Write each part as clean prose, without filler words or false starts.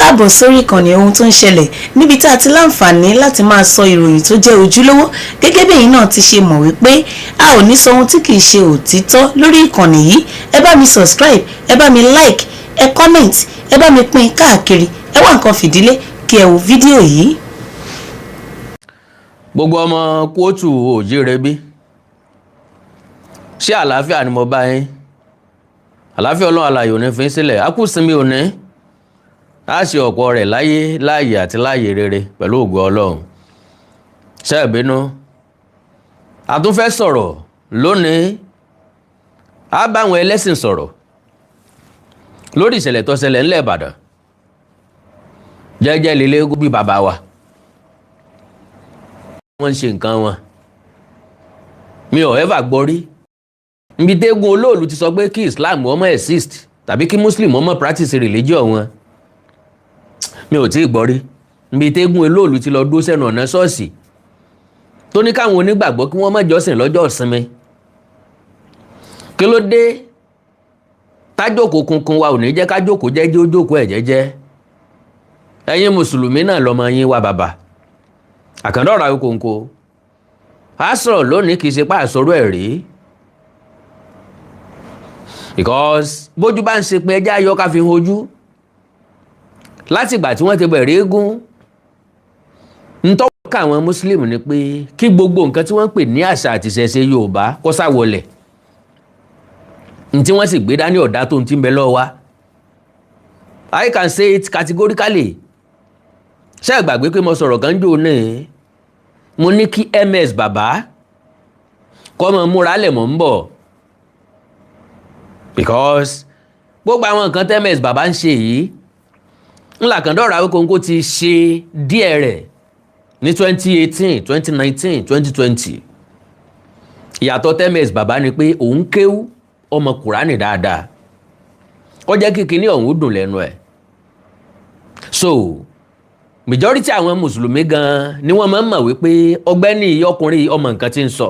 Káàbọ̀ sórí ìkànnì Ohun tó ń ṣẹlẹ̀, níbi tá a ti láǹfààní láti máa sọ ìròyìn tó jẹ́ ojúlówó. Gẹ́gẹ́ bí ẹ̀yin náà ti ṣe mọ̀ wípé a ò ní sọ ohun tí kìí ṣe òtítọ́ lórí ìkànnì yìí. Ẹ bá mi subscribe, ẹ bá mi like, ẹ comment, ẹ bá mi pín káàkiri. Ẹ wá nǹkan fìdílé kí ẹ wo fídíò yìí. Gbogbo ọmọ káàárọ̀ oòjíire bí, ṣé àlàáfíà ni mo bá yín? Àlàáfíà Ọlọ́run alààyè ò ní fi ń sílẹ̀. A kú sinmi òní, a ṣe ọ̀pọ̀ rẹ̀ láyé, láàyè àti láàyè rere pẹ̀lú ògo Ọlọ́run. Ṣé ẹ bínú? A tún fẹ́ sọ̀rọ̀ lónìí. A bá àwọn ẹlẹ́sìn sọ̀rọ̀ lórí ìṣẹ̀lẹ̀ tó ṣẹlẹ̀ ńlẹ̀ Ìbàdàn. Jẹ́jẹ́ lílé bí bàbá wa, wọ́n ń ṣe nǹkan wọn. Mi ò ever gbọ́ rí níbi tẹ́gun olóòlù ti sọ pé kí Islam ọmọ exist tàbí kí Muslim ọmọ practice religion wọn. Mi ò tí ì gbọ́ rí níbi tẹ́gun olóòlù ti lọ dúró sẹ́nu ọ̀nà ṣọ́ọ̀ṣì tó ní káwọn onígbàgbọ́ kí wọ́n má jọ́sìn lọ́jọ́ ìsinmi. Kí ló dé tájókòó kunkun wa ò ní jẹ́ kájókòó jẹ́jẹ́, ó jókòó ẹ̀ jẹ́jẹ́? Ẹ̀yin mùsùlùmí náà lọ́mọ yín wá, bàbá àkàndá ọ̀rọ̀ Awíkonko. A sọ̀rọ̀ lónìí, kì í ṣe pé àsọ̀rọ̀ ẹ̀ rí, because bójú bá ń ṣe pé ẹjẹ́ ayọ́ ká fi hojú. Látìgbà tí wọ́n ti bẹ̀rẹ̀ eégún, ntọ́wọ́ ká àwọn Muslim ni pé kí gbogbo nǹkan tí wọ́n ń pè ní àṣà àti ìṣẹ̀ṣe Yorùbá kó sáwọlẹ̀. Ntí wọ́n sì gbé dání ọ̀dá tó ń ti ń bẹ lọ́wọ́ wa. I can say it categorically. Ṣé ẹ gbàgbé pé mo sọ̀rọ̀ kan jò ní, mo ní kí MS bàbá kọ́ mọ múra lẹ̀ mọ́ ń bọ̀, because gbogbo àwọn nǹkan tẹ́ MS bàbá ń ṣe yìí, ńlá Àkàndọ̀rọ̀ Awíkonko ti ṣe díẹ̀ rẹ̀ ní 2018, 2019, 2020. Ìyàtọ̀ tẹ́ MS bàbá ni pé òun kéwú, ọmọ Kùránì dáadáa, ó jẹ́ kí kinní ọ̀hún dùn lẹ́nu ẹ̀. So majority àwọn mùsùlùmí gan ni wọ́n máa ń mọ̀ wípé ọgbẹ́ni ọkùnrin ọmọ nǹkan tí ń sọ.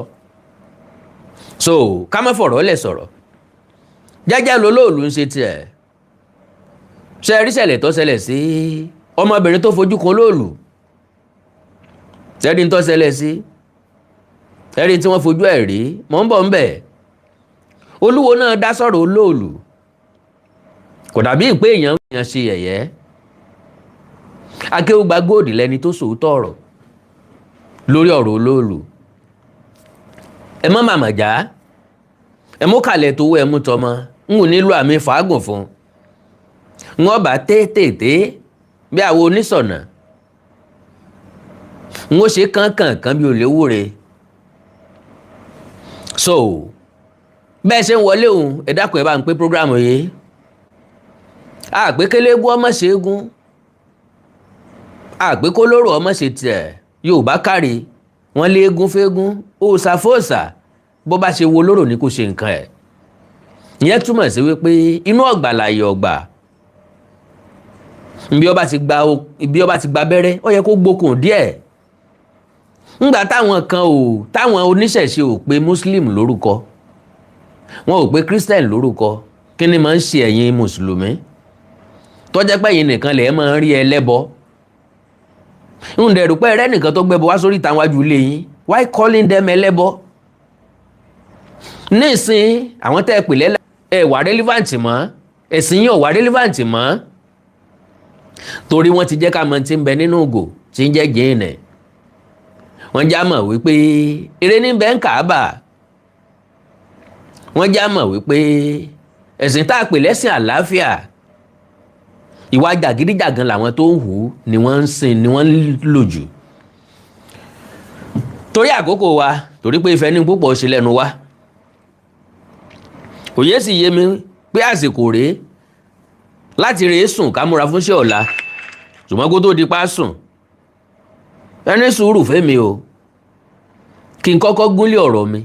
So ká má fọ̀rọ̀ lẹ̀ sọ̀rọ̀, jẹ́jẹ́ lolóòlù ń ṣe tiẹ̀. Ṣe rí ṣẹlẹ̀ tó ṣẹlẹ̀ sí ọmọbìnrin tó fojú kan olóòlù? Ṣẹ́ni tó ṣẹlẹ̀ sí ẹ̀rí tí wọ́n fojú ẹ̀ rí? Mọ̀ ń bọ̀ ń bẹ̀. Olúwo náà dá sọ̀rọ̀ olóòlù, kò dàbí ìpé èèyàn èèyàn ṣe yẹ̀yẹ́. Akéwùgbà góòdì lẹni tó sòótọ́ ọ̀rọ̀ lórí ọ̀rọ̀ olóòlù. Ẹ mọ́ màmá já, ẹ mú kàlẹ̀ tó wọ́, ẹ mú tọmọ. N ò nílò àmì fàágùn fún n ọba téètéèté bí àwọn onísọ̀nà n ó ṣe kánkànkan bí olè wúre. So bẹ́ẹ̀ ṣe ń wọlé òun, ẹ dákun, ẹ bá ń pé program yìí. Àpékélégún ọmọ ṣeégún, àpékólóró ọmọ ṣe tiẹ̀. Yorùbá kárí wọn léegun fẹ́gún, òòṣà fòòṣà. Bó bá ṣe wo lóró ni kò ṣe nǹkan ẹ̀. Ìyẹn túmọ̀ sí wípé inú ọ̀gbà láàyè ọ̀gbà. Ibi ọba ti gba abẹ́rẹ́, ó yẹ kó gbókùn díẹ̀. Ńgbà táwọn kan ò, táwọn oníṣẹ̀ṣe ò pe Muslim lórúkọ, wọn ò pe Christian lórúkọ, kí ni máa ń ṣe ẹ̀yin mùsùlùmí tó jẹ́ pé ẹ̀yin nìkan lẹ̀ máa ń rí ẹlẹ́bọ? Ń dẹ̀rù pé ẹrẹ́ nìkan tó gbẹ́bọ wá sórí ìta wájú ilé yín. Why calling them ẹlẹ́bọ? Nísìn, àwọn tẹ́ ẹ pè lẹ́lẹ́ ẹ wà relevant mọ́, ẹ̀sìn yín ò wà relevant mọ́, torí wọ́n ti jẹ́ ká mọ̀ tí ń bẹ nínú ògò tí ń jẹ́ jìnnà. Wọ́n já mọ̀ wípé eré ní bẹ́ẹ̀ ń kàábà. Wọ́n já mọ̀ wípé ẹ̀sìn tá a pè lẹ́sìn àlàáfíà, ìwà jàgídíjàgan làwọn tó ń hù ni wọ́n ń sìn, ni wọ́n ń lò jù. Torí àkókò wa, torí pé ìfẹ́ ní púpọ̀ ṣe lẹ́nu wa, òye sì yé mi pé àsìkò rèé láti rèé sùn, ká múra fún iṣẹ́ ọ̀la. Ṣùgbọ́n kó tó di pa sùn, ẹni sùúrù fẹ́mi o, kí n kọ́kọ́ gúnlé ọ̀rọ̀ mi.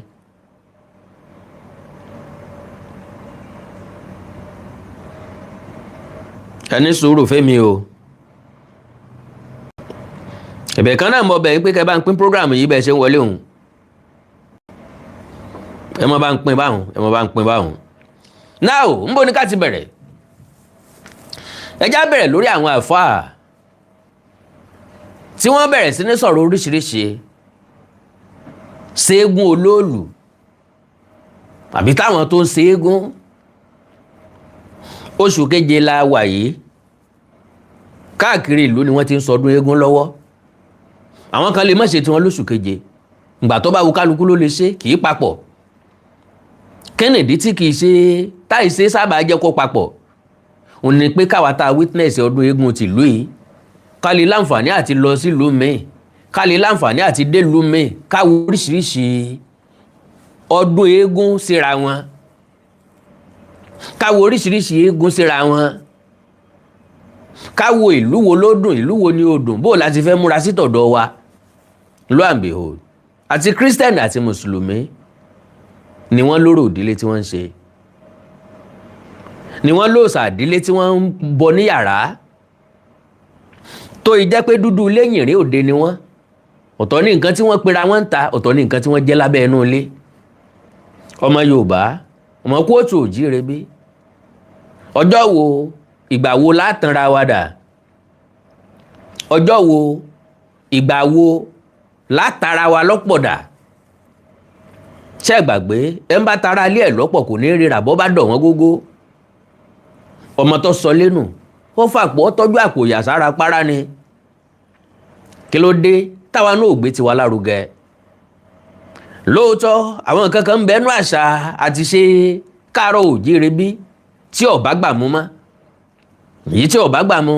Ẹni sùúrù fẹ́mi o. Ẹ̀bẹ̀ kan náà mo bẹ̀ yín pé kẹ́ bá ń pín program yìí. Bẹ́ẹ̀ ṣe ń wọlé òun, ẹ mọ́ bá ń pín báwọn, ẹ mọ́ bá ń pín báwọn. Now, ń bo ní ká ti bẹ̀rẹ̀? Ẹ já bẹ̀rẹ̀ lórí àwọn àfáà tí wọ́n bẹ̀rẹ̀ sí ní sọ̀rọ̀ oríṣiríṣi ṣeégún olóòlù àbí táwọn tó ń ṣeégún. Oṣù keje la wà yìí, káàkiri ìlú ni wọ́n ti ń sọdún eégún lọ́wọ́. Àwọn kan lè má ṣe tiwọn lóṣù keje, ìgbà tó bá wù kálukú ló lè ṣe, kì í papọ̀. Kennedy tí kì í ṣe táì ṣe sábà jẹ́ kó papọ̀ òun ni pé káwa tá a witness ọdún eégún tìlú yìí, ká lè láǹfààní àti lọ sílùú míì, ká lè láǹfààní àti délùú míì, káwo oríṣiríṣi ọdún eégún síra wọn, káwo oríṣiríṣi eégún síra wọn, káwo ìlú wo ló dùn, ìlú wo ni ó dùn, bó láti fẹ́ múra sí tọ̀dọ̀ wa. Lo and behold, àti Christian àti Mùsùlùmí ni wọ́n lóró ìdílé tí wọ́n ń ṣe, ni wọ́n lóòsà ìdílé tí wọ́n ń bọ ní yàrá tó ì jẹ́ pé dúdú lẹ́yìn rí òde ni wọ́n. Ọ̀tọ̀ ní nǹkan tí wọ́n pera wọ́n ń ta, ọ̀tọ̀ ní nǹkan tí wọ́n jẹ́ lábẹ́ inú ilé. Ọmọ Yorùbá, ọmọ kóòtù òjíire bí, ọjọ́ wo, ìgbà wo látànra wa dà? Ọjọ́ wo, ìgbà wo látara wa lọ́pọ̀ dà? Ṣé ẹ gbàgbé, ẹ ń bá tara ilé ẹ̀ lọ́pọ̀ kò ní ríra bọ́ bá dọ̀ wọ́n gógó. Ọmọ tó sọ lẹ́nu ó fàpọ̀, ó tọ́jú àpò ìyàsára para ni. Kí ló dé táwa náà ò gbé tiwa lárugẹ? Lóòótọ́, àwọn nǹkan kan ń bẹnu àṣà àti ṣe káàárọ̀ òjíire bí tí ọba gbà mú mọ́. Èyí tí ọba gbà mú,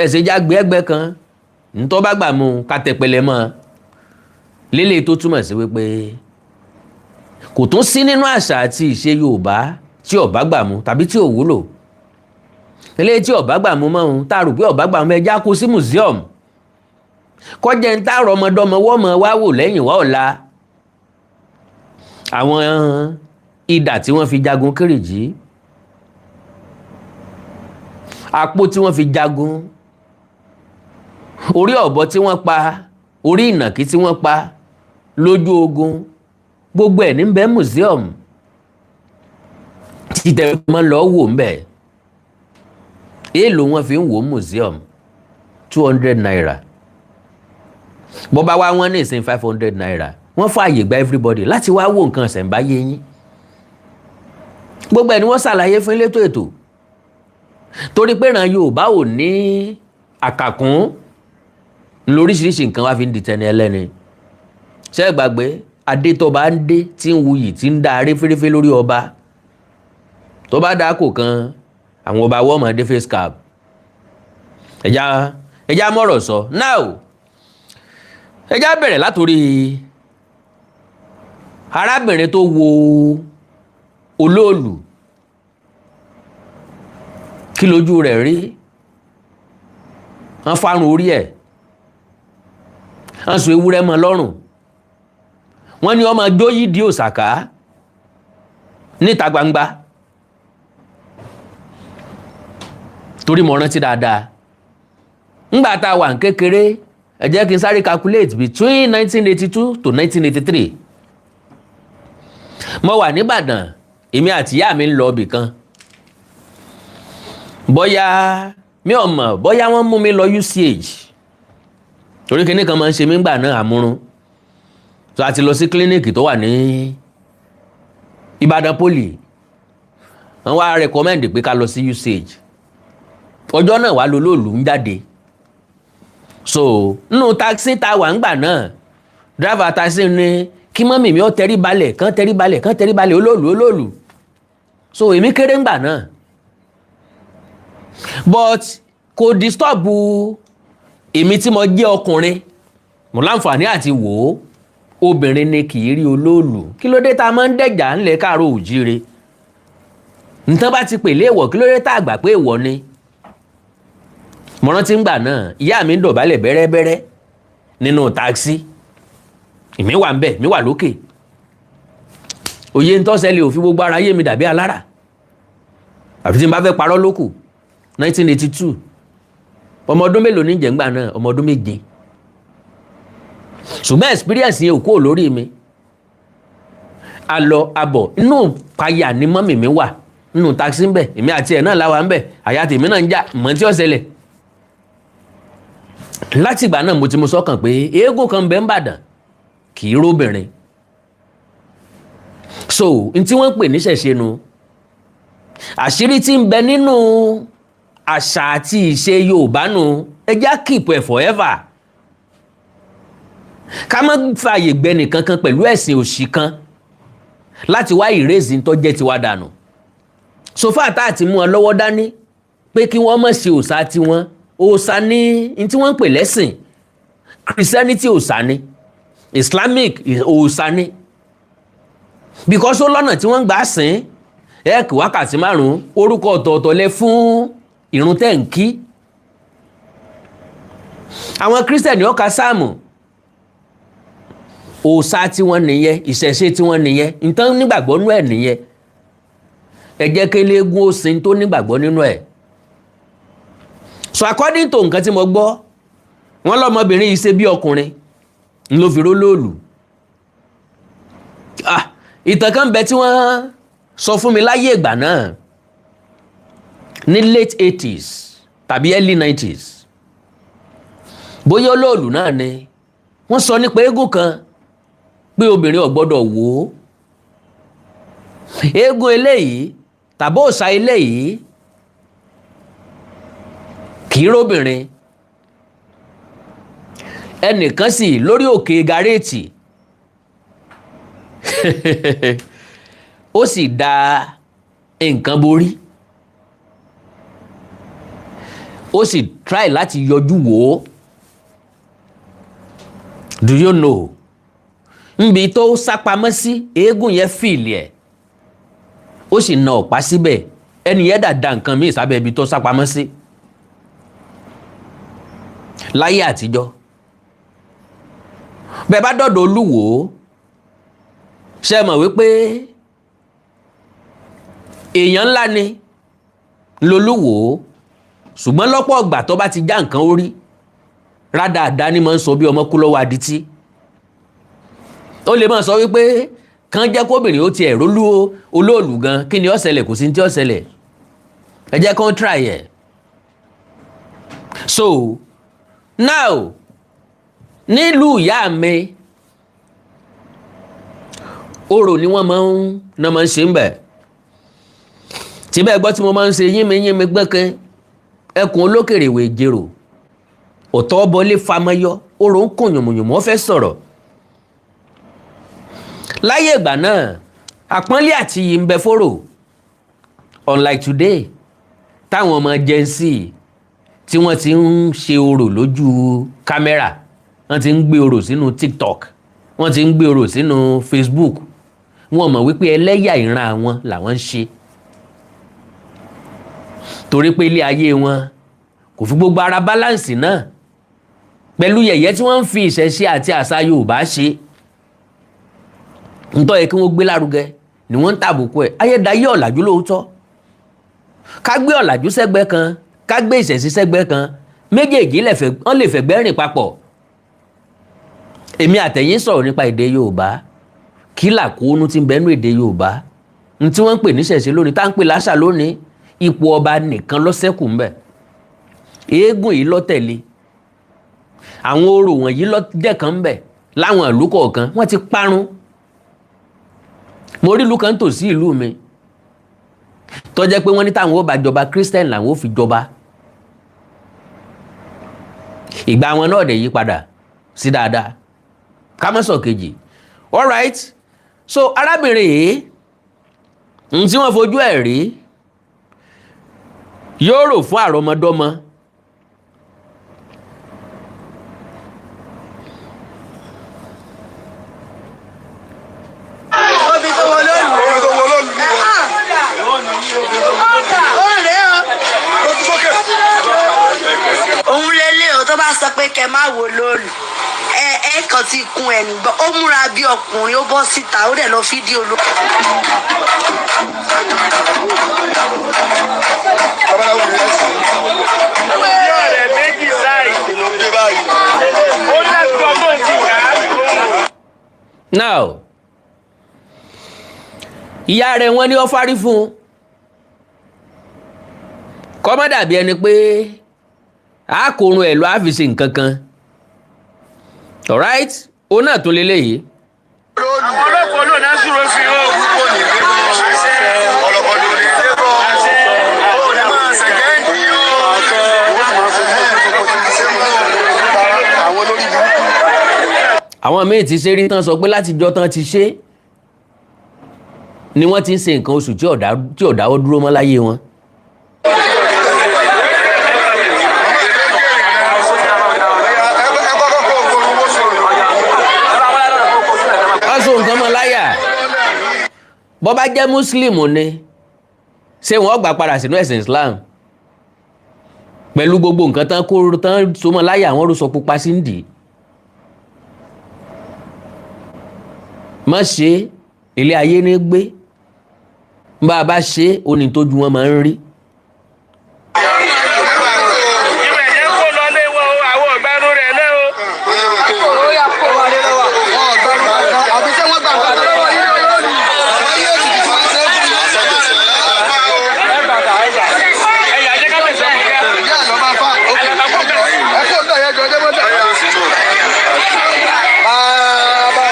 ẹsẹ̀ jágbe ẹgbẹ́ kan, ntọ́ bá gbà mú ká tẹpẹlẹ mọ́ lélẹ̀, tó túmọ̀ sí wípé kò tún sí nínú àṣà àti ìṣe Yorùbá tí ọba gbà mú tàbí tí ò wúlò. Eléyìí tí ọba gbà mú mọ́ ohun tá a rò pé ọba gbà mú, ẹja kó sí museum, kọjá ń tá rọmọdọ́mọ wọ́mọ wá wò lẹ́yìn wá ọ̀la. Àwọn idà tí wọ́n fi jagun Kírìjí, àpò tí wọ́n fi jagun, orí ọ̀bọ tí wọ́n pa, orí ìnàkí tí wọ́n pa lójú ogun, gbogbo ẹ̀ ní bẹ́ẹ̀ museum títẹ̀ mọ́ lọ́ọ́ wò ń bẹ̀. Èèlò wọn fi ń wò museum? ₦200. Bó bá wá wọ́n ní ìsìn ₦500. Wọ́n fààyè gba everybody láti wá wo nǹkan ṣẹ̀ǹbáyé yín. Gbogbo ẹ̀ ni wọ́n ṣàlàyé fún elétò ètò, torí pé ìran Yorùbá ò ní àkàkún lóríṣiríṣi nǹkan wá fi ń di tẹni ẹlẹ́ni. Ṣé ẹ gbàgbé adé tó bá ń dé tí ń wuyì, tí ń da référéfé lórí ọba, tó bá dá kò kan àwọn ọba wọ́n mọ̀ dé face cap. Ẹ̀já ẹ̀já mọ̀rọ̀ sọ now. Ẹ̀já bẹ̀rẹ̀ látòrí arábìnrin tó wo olóòlù. Kí lójú rẹ̀ rí? Wọ́n fárun orí ẹ̀, wọ́n so ewúrẹ́ mọ́ lọ́rùn, wọ́n ní ọmọ jóyìdí òsàká níta gbangba. Torí mo rántí dáadáa ńgbà tá a wà ní kékeré, ẹ jẹ́ kí n sáré calculate, between 1982 to 1983, mo wà nìbàdàn. Èmi àti ìyá mi ń lọ ibì kan, bóyá mi ò mọ̀ bóyá wọ́n mú mi lọ UCH, torí kinní kan máa ń ṣe mí gbà náà, àmúrun. So a ti lọ sí kílíníìkì tó wà ní Ìbàdàn Poly, wọ́n wá recommend pé ká lọ sí UCH. Ọjọ́ náà wà lólóòlù ń jáde. So nínú taxi tá a wà ń gbà náà, driver taxi ní kí mummy mi ó tẹrí balẹ̀, kán tẹrí balẹ̀, kán tẹrí balẹ̀, olóòlù, olóòlù. So èmi kéré ń gbà náà, but kò disturb èmi tí mo jẹ́ ọkùnrin, mo láǹfààní àti wò ó. Obìnrin ni kì í rí olóòlù. Kí ló dé tá a máa ń dẹ̀jà ńlẹ̀ káàárọ̀ òjíire? Nǹkan bá ti pè léèwọ̀, kí ló dé tá a gbà pé èèwọ̀ ni? Mo rántí ńgbà náà, ìyá mi ń dọ̀bálẹ̀ bẹ́rẹ́bẹ́rẹ́ nínú táksì. Èmi wà ń bẹ̀, mi wà lókè. Òye ń tọ́sẹ̀lẹ̀ òfin gbogbo ara yé mi dàbí alára, àfi tí n bá fẹ́ parọ́ lókù. 1982, ọmọ ọdún mélòó ní jẹ̀ngbà náà? Ọmọ ọdún 7. Ṣùgbọ́n experience yẹn ò kúrò lórí mi. Alọ abọ̀ inú payà ni mummy mi wà. Nínú taxi ń bẹ̀, èmi àti ẹ̀ náà láwa ń bẹ̀, àyà tèmi náà ń já mọ́ tí ó ṣẹlẹ̀. Láti ìgbà náà mo ti mú sọ́kàn pé eégún kan bẹ́ ń bàdàn kì í róbìnrin. So n tí wọ́n ń pè níṣẹ̀ṣe nu, àṣírí tí ń bẹ nínú àṣà àti ìṣe Yorùbá nu, ẹ já keep ẹ̀ forever. Ká má fààyè gbẹ nìkankan pẹ̀lú ẹ̀sìn òṣì kan láti wá ìrèzì tó jẹ́ tiwa dànù. Sofa tá àti mú ọ lọ́wọ́ dání pé kí wọ́n má ṣe òòṣà tiwọn. Òòṣà ní ní tí wọ́n ń pè lẹ́sìn. Christianity òòṣà ni, Islamic òòṣà ni, because ó lọ́nà tí wọ́n ń gbà sìn. Ẹ kì wákàtí 5, orúkọ ọ̀tọ̀ọ̀tọ̀ lẹ fún ìrun tẹ́ ń kí. Àwọn Christian ó ka sáàmù, òòṣà tiwọn nìyẹn, ìṣẹ̀ṣe tiwọn nìyẹn, nǹkan nígbàgbọ́ nínú ẹ̀ nìyẹn. Ẹ jẹ́ kí eléégún ó sin tó nígbàgbọ́ nínú ẹ̀. So according to nǹkan tí mo gbọ́, wọ́n lọ́mọbìnrin yìí ṣe bí ọkùnrin ń ló fi rólóòlù. Ah, ìtàn kan bẹ tí wọ́n sọ fún mi láyé ìgbà náà ní late 80s tàbí early 90s, bóyá olóòlù náà ni wọ́n sọ nípa eégún kan pé obìnrin ò gbọ́dọ̀ wò ó. Eégún eléyìí tàbí òòṣà eléyìí kì í róbìnrin. Ẹnìkan sì lórí òkè gàréètì, ó sì da nǹkan borí, ó sì try láti yọjú wò ó. Do you know, nbi tó sápamọ́ sí, eégún yẹn fìlì ẹ̀, ó sì na ọ̀pá síbẹ̀. Ẹni yẹn dà da nǹkan míì sábẹ́ ibi tó sápamọ́ sí. Láyé àtijọ́, bẹ́ẹ̀ bá dọ̀dọ̀ Olúwo, ṣe mọ̀ wípé èèyàn ńlá ni lolúwo, ṣùgbọ́n lọ́pọ̀ ọgbà tó bá ti já nǹkan orí rádaràda ni máa ń sọ bí ọmọ kú lọ́wọ́ adití. Ó lè máa sọ wípé kàn jẹ́ kóbìnrin ó tiẹ̀ rólú olóòlù gan, kí ni ó ṣẹlẹ̀? Kò sí ní tí ó ṣẹlẹ̀, ẹ jẹ́ kán try ẹ̀. So now, nílùú ìyá mi, orò ni wọ́n máa ń ná máa ń ṣe ń bẹ̀. Tí bẹ́ẹ̀ gbọ́ tí mo máa ń ṣe yínmi yínmi gbẹ́kẹ́ ẹkùn olókèrè ìwé ìjèrò ọ̀tọ̀ bọlé famayọ, orò ń kùn yùmùyùmù, ó fẹ́ sọ̀rọ̀. Láyé ìgbà náà, àpọ́nlé àti iyì ń bẹ fóró, unlike today táwọn ọmọ Gen Z tí wọ́n ti ń ṣe orò lójú kámẹ́rà, wọ́n ti ń gbé orò sínú TikTok, wọ́n ti ń gbé orò sínú Facebook. Wọ́n mọ̀ wípé ẹlẹ́yà ìran àwọn làwọn ń ṣe, torí pé ilé ayé wọn kò fi gbogbo ara balance náà pẹ̀lú yẹ̀yẹ́ tí wọ́n ń fi ìṣẹ̀ṣe àti àṣà Yorùbá ṣe. Ntọ́ yẹ kí wọ́n gbé lárugẹ ni wọ́n ń tàbùkù ẹ̀. Ayédáyé ọ̀làjú lóòótọ́, ká gbé ọ̀làjú sẹ́gbẹ́ kan, ká gbé ìṣẹ̀ṣe sẹ́gbẹ́ kan, méjèèjì wọ́n lè fẹ̀gbẹ́ rìn papọ̀. Èmi àtẹ̀yìn sọ̀rọ̀ nípa èdè Yorùbá, kí làkóónú ti ń bẹ́nu èdè Yorùbá n tí wọ́n ń pè níṣẹ̀ṣe lónìí, tá ń pè láṣà lónìí. Ipò ọba nìkan ló ṣẹ́kù ńbẹ̀, eégún yìí ló tẹ̀lé, àwọn orò wọ̀nyí ló dẹ̀kan ńbẹ̀. Láwọn ìlú kọ̀ọ̀kan wọ́n ti parun. Mo rí ìlú kan tòsí ìlú mi tó jẹ́ pé wọ́n ní táwọn ó bá jọba, Christian làwọn ó fi jọba. Ìgbà wọn náà dẹ̀ yí padà sí dáadáa, ká má sọ kejì. Alright, so arábìnrin yìí, n tí wọ́n fojú ẹ̀ rí yóò rò fún àrọmọdọ́mọ. Obi tó wọ lónìí. Omi tó wọ lónìí ni wọ́n. Ó rèé o. Lójú sókè. Òun lélẹ̀ o, tó bá sọ pé kẹ má wo lóòlù. Ẹ ẹ kàn ti kun ẹ̀ nígbà. Ó múra bí ọkùnrin, ó bọ́ síta, ó dẹ̀ lọ fídíò ló. Babaláwo ni ẹ sìn. Ọ̀rẹ́ méjì sáì. Ló dé báyìí. Ó láti ọgbọ́n ti kà á. Now, ìyá rẹ̀ wọ́n ní ó fárí fún un. Kó má dàbí ẹni pé a kò run ẹ̀ lọ á fi ṣe nǹkan kan. Alright, òun náà tún lélẹ́yìí. Àwọn ọlọ́pàá náà náà sùúrù sí o. Ọlọ́kọ̀ lórí débọ̀. Ó ní máa ṣẹ̀kẹ́ ní o. Àwọn olórí burúkú. Àwọn míì ti ṣe rí tán, sọ pé látijọ́ tán ti ṣe ni wọ́n ti ń ṣe nǹkan oṣù tí ò dáwọ́ dúró mọ́ láyé wọn. Ẹ kọ́kọ́ kó owó sọ̀rọ̀. Wọ́n so nǹkan mọ́ láyà. Bọ́ bá jẹ́ Muslim ni, ṣé wọ́n gbà padà sínú ẹ̀sìn Islam pẹ̀lú gbogbo nǹkan tán kó tán so mọ́ láyà? Àwọn rúṣọ pupa sí ń dì í. Má ṣe ilé ayé ní gbé, bá a bá ṣe é, ó ní tójú wọn máa ń rí. Ìwẹ̀ yẹn kó lọ lé wọn o, àwọn ọ̀gbẹ́nu rẹ̀ lé o. Àbí ṣé wọ́n gbà nǹkan lọ́wọ́ yín lónìí? Wọ́n yóò ti fi ṣe é fún mi. Ẹ̀yà jẹ́ ká lè sọ fún yà. Ìyá àná máa fa. Ẹ kó náà yẹ jọ ọjọ́ mọ́tò. Bàbá.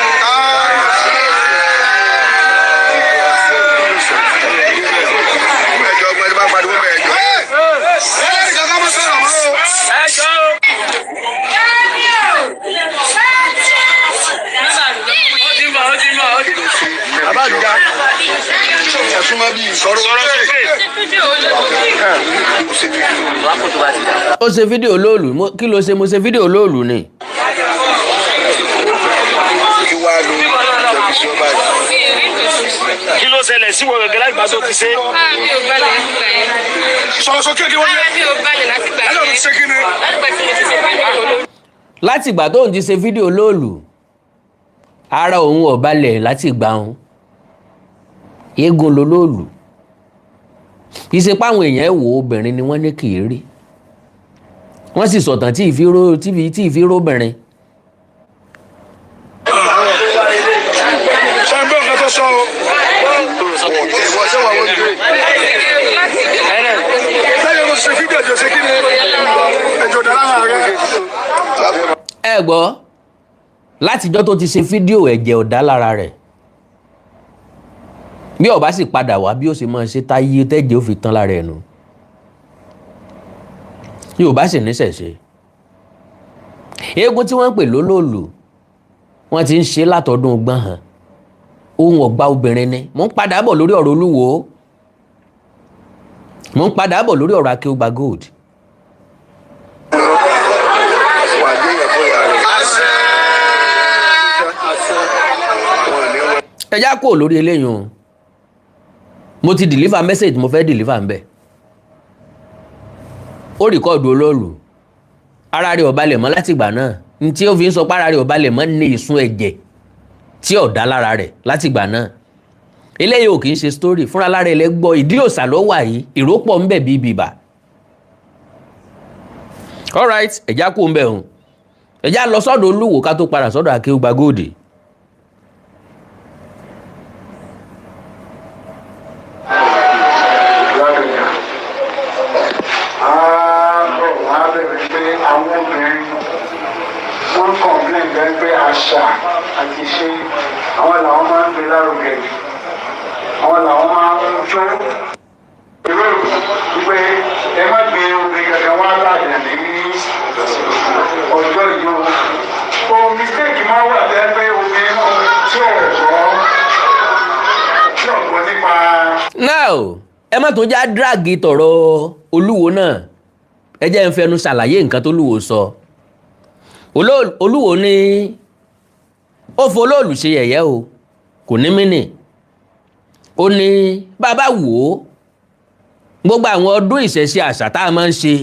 Ẹjọ́ ọgbọ́n ẹni bá pariwo bẹ́ẹ̀ jọ. Ẹ ẹ́ kankan mọ́ sọ̀rọ̀ mọ́ o. Ẹ jọ o. Ó ti mọ̀, ó ti mọ̀, ó ti mọ̀. Bàbá àdúgbà ẹ̀sùn máa bí sọ̀rọ̀ Sọ̀rọ̀ sókè. Ó ṣe fídíò lóòlù. Kí ló ṣe? Mo ṣe fídíò lóòlù ni. Kí wàá lo ìjọba ìṣọba yìí. Kí ló ṣẹlẹ̀ sí wọn gẹ́gẹ́ láti gbà tó ti ṣe? Ara mi ò balẹ̀ látìgbà yẹn. Sọ̀rọ̀ sókè kí wọ́n Ara yẹ. mi ò balẹ̀ látìgbà Ẹ lọ́ọ́ yẹn. ti ṣe kí ni. Látìgbà tí mo ti ṣe fídíò olóòlù. Láti ìgbà tóun ti ṣe fídíò lóòlù, ara òun ò balẹ̀ láti ìgbà òun. Eégún ló lóòlù, kì í ṣe páwọn èèyàn wò. Obìnrin ni wọ́n ní kì í rí, wọ́n sì sọ̀tàn tí ìfíró obìnrin. Ṣé ń gbọ́ nǹkan tó sọ o? Ìwọ ṣé wà wọ́n gbé. Lẹ́yìn ló ṣe fídíò ẹ̀jọ̀ ṣe kí ni? Ẹ̀jọ̀ dára rẹ̀. Ẹ gbọ́, látijọ́ tó ti ṣe fídíò, ẹ̀jẹ̀ ò dá lára rẹ̀. Bí ó bá sì padà wá, bí ó ṣe máa ṣe táyé tẹ́jẹ̀ ó fi tán lára ẹ̀ nù. Yóò bá sì níṣẹ̀ṣe, eégún tí wọ́n ń pè lólòlù, wọ́n ti ń ṣe látọdún gbọ́n hàn. Ohun ọ̀gbà obìnrin ni. Mò ń padà bọ̀ lórí ọ̀rọ̀ Olúwo, mò ń padà bọ̀ lórí ọ̀rọ̀ Akéúgba Gold. Wà á jẹ́ ìyàfọ́ ìyá rẹ̀. Ẹ já kúrò lórí eléyìí o. Mo ti deliver message mo fẹ́ deliver ń bẹ̀. Ó record olóòlù, ara rẹ̀ ò balẹ̀ mọ́ látìgbà náà. N tí ó fi ń sọ pé ara rẹ̀ ò balẹ̀ mọ́ ní ìsun ẹ̀jẹ̀ tí ò dá lára rẹ̀ látìgbà náà. Eléyìí ò kì í ṣe story fúnra lára ẹ̀. Lẹ́gbọ́ ìdí òòsà ló wà yìí, ìrópọ̀ ń bẹ̀ bíi bìbà. Alright, ẹ̀já kú ń bẹ̀ hùn. Ẹ̀já lọ sọ́dọ̀ Olúwo ká tó padà sọ́dọ̀ Akéúgba Gold. Ládùúgbò ààbọ̀ wá bẹ̀rẹ̀ pé àwọn obìnrin wọ́n ń complain bẹ́ẹ̀ pé àṣà àti ṣe àwọn làwọn máa ń gbé lárugẹ jù, àwọn làwọn máa ń jó ìwé wípé ẹ má gbé obìnrin kankan wá láàyè ní ọjọ́ yìí o. O mistake máa wà bẹ́ẹ̀ pé obìnrin tí ò gbọ́ nípa. Now, ẹ má tún já drag tọ̀rọ̀ Olúwo náà. Ẹ jẹ́ ń fẹnu ṣàlàyé nǹkan tó lúwo sọ. Olúwo ní ó folóòlù ṣe yẹ̀yẹ́ o, kò ní mí nì. Ó ní bàbá wò ó, gbogbo àwọn ọdún ìṣẹ̀ṣe, àṣà tá a máa ń ṣe,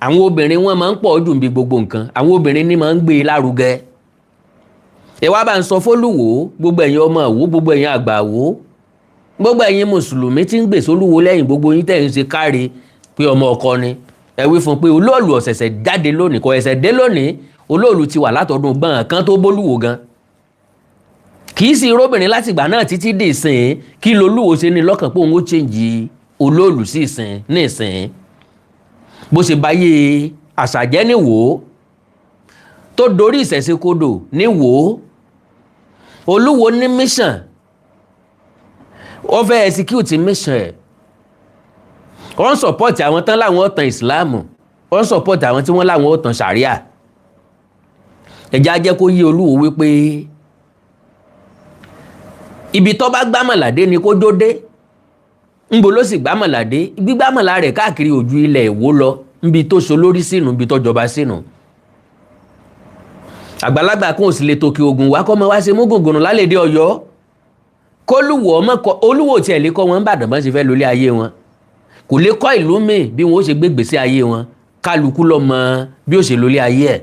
àwọn obìnrin wọn máa ń pọ̀ jù níbi gbogbo nǹkan. Àwọn obìnrin ní máa ń gbé e lárugẹ. Ẹ wá bá ń sọ fólúwo, gbogbo ẹ̀yin ọmọ wò, gbogbo ẹ̀yin àgbà wò, gbogbo ẹ̀yin mùsùlùmí tí ń gbèsè Olúwo lẹ́yìn, gbogbo yín tẹ̀ ń ṣe káre pé ọmọ ọkọ ni, ẹ wí fún un pé olóòlù ọ̀sẹ̀sẹ̀ jáde lónìí, kò ẹ̀sẹ̀ dé lónìí. Olóòlù ti wà látọdún gbọ̀n kan tó bólúwo gan, kì í sì róbìnrin látìgbà náà títí dì sìn. Kí lolúwo ṣe ní lọ́kàn pé òun ó change? olóòlù sí ìsìn ní ìsìn, bó ṣe báyé àṣàjẹ́ ní wò ó, tó dorí ìṣẹ̀ṣe kodò ní wò ó. Olúwo ní mission, ó fẹ́ execute mission ẹ̀. Ó ń support àwọn tán láwọn ó tan ìsìláàmù, ó ń support àwọn tí wọ́n láwọn ó tan sàríà. Ẹ̀já jẹ́ kó yé Olúwo wípé ibi tó bá gbámọ̀ládé ni kó jó dé. Ńbo ló sì gbámọ̀ládé? Gbígbámọ̀lá rẹ̀ káàkiri ojú ilẹ̀ Ìwó lọ, níbi tó so lórí sínú, níbi tó jọba sínú. Àgbàlagbà kan ò sì lè tòkè ògùn wá kọ́ mọ wá ṣe mógùngùnù lálẹ́dẹ̀ Ọ̀yọ́. Kólúwò ọmọ kọ Olúwo tiẹ̀ lè kọ́ wọn Ìbàdàn bọ́n ṣe fẹ́ lólé ayé wọn, kò lè kọ́ ìlú míì bí wọn ó ṣe gbé gbèsè ayé wọn. Kálukú ló mọ bí ó ṣe lólé ayé ẹ̀.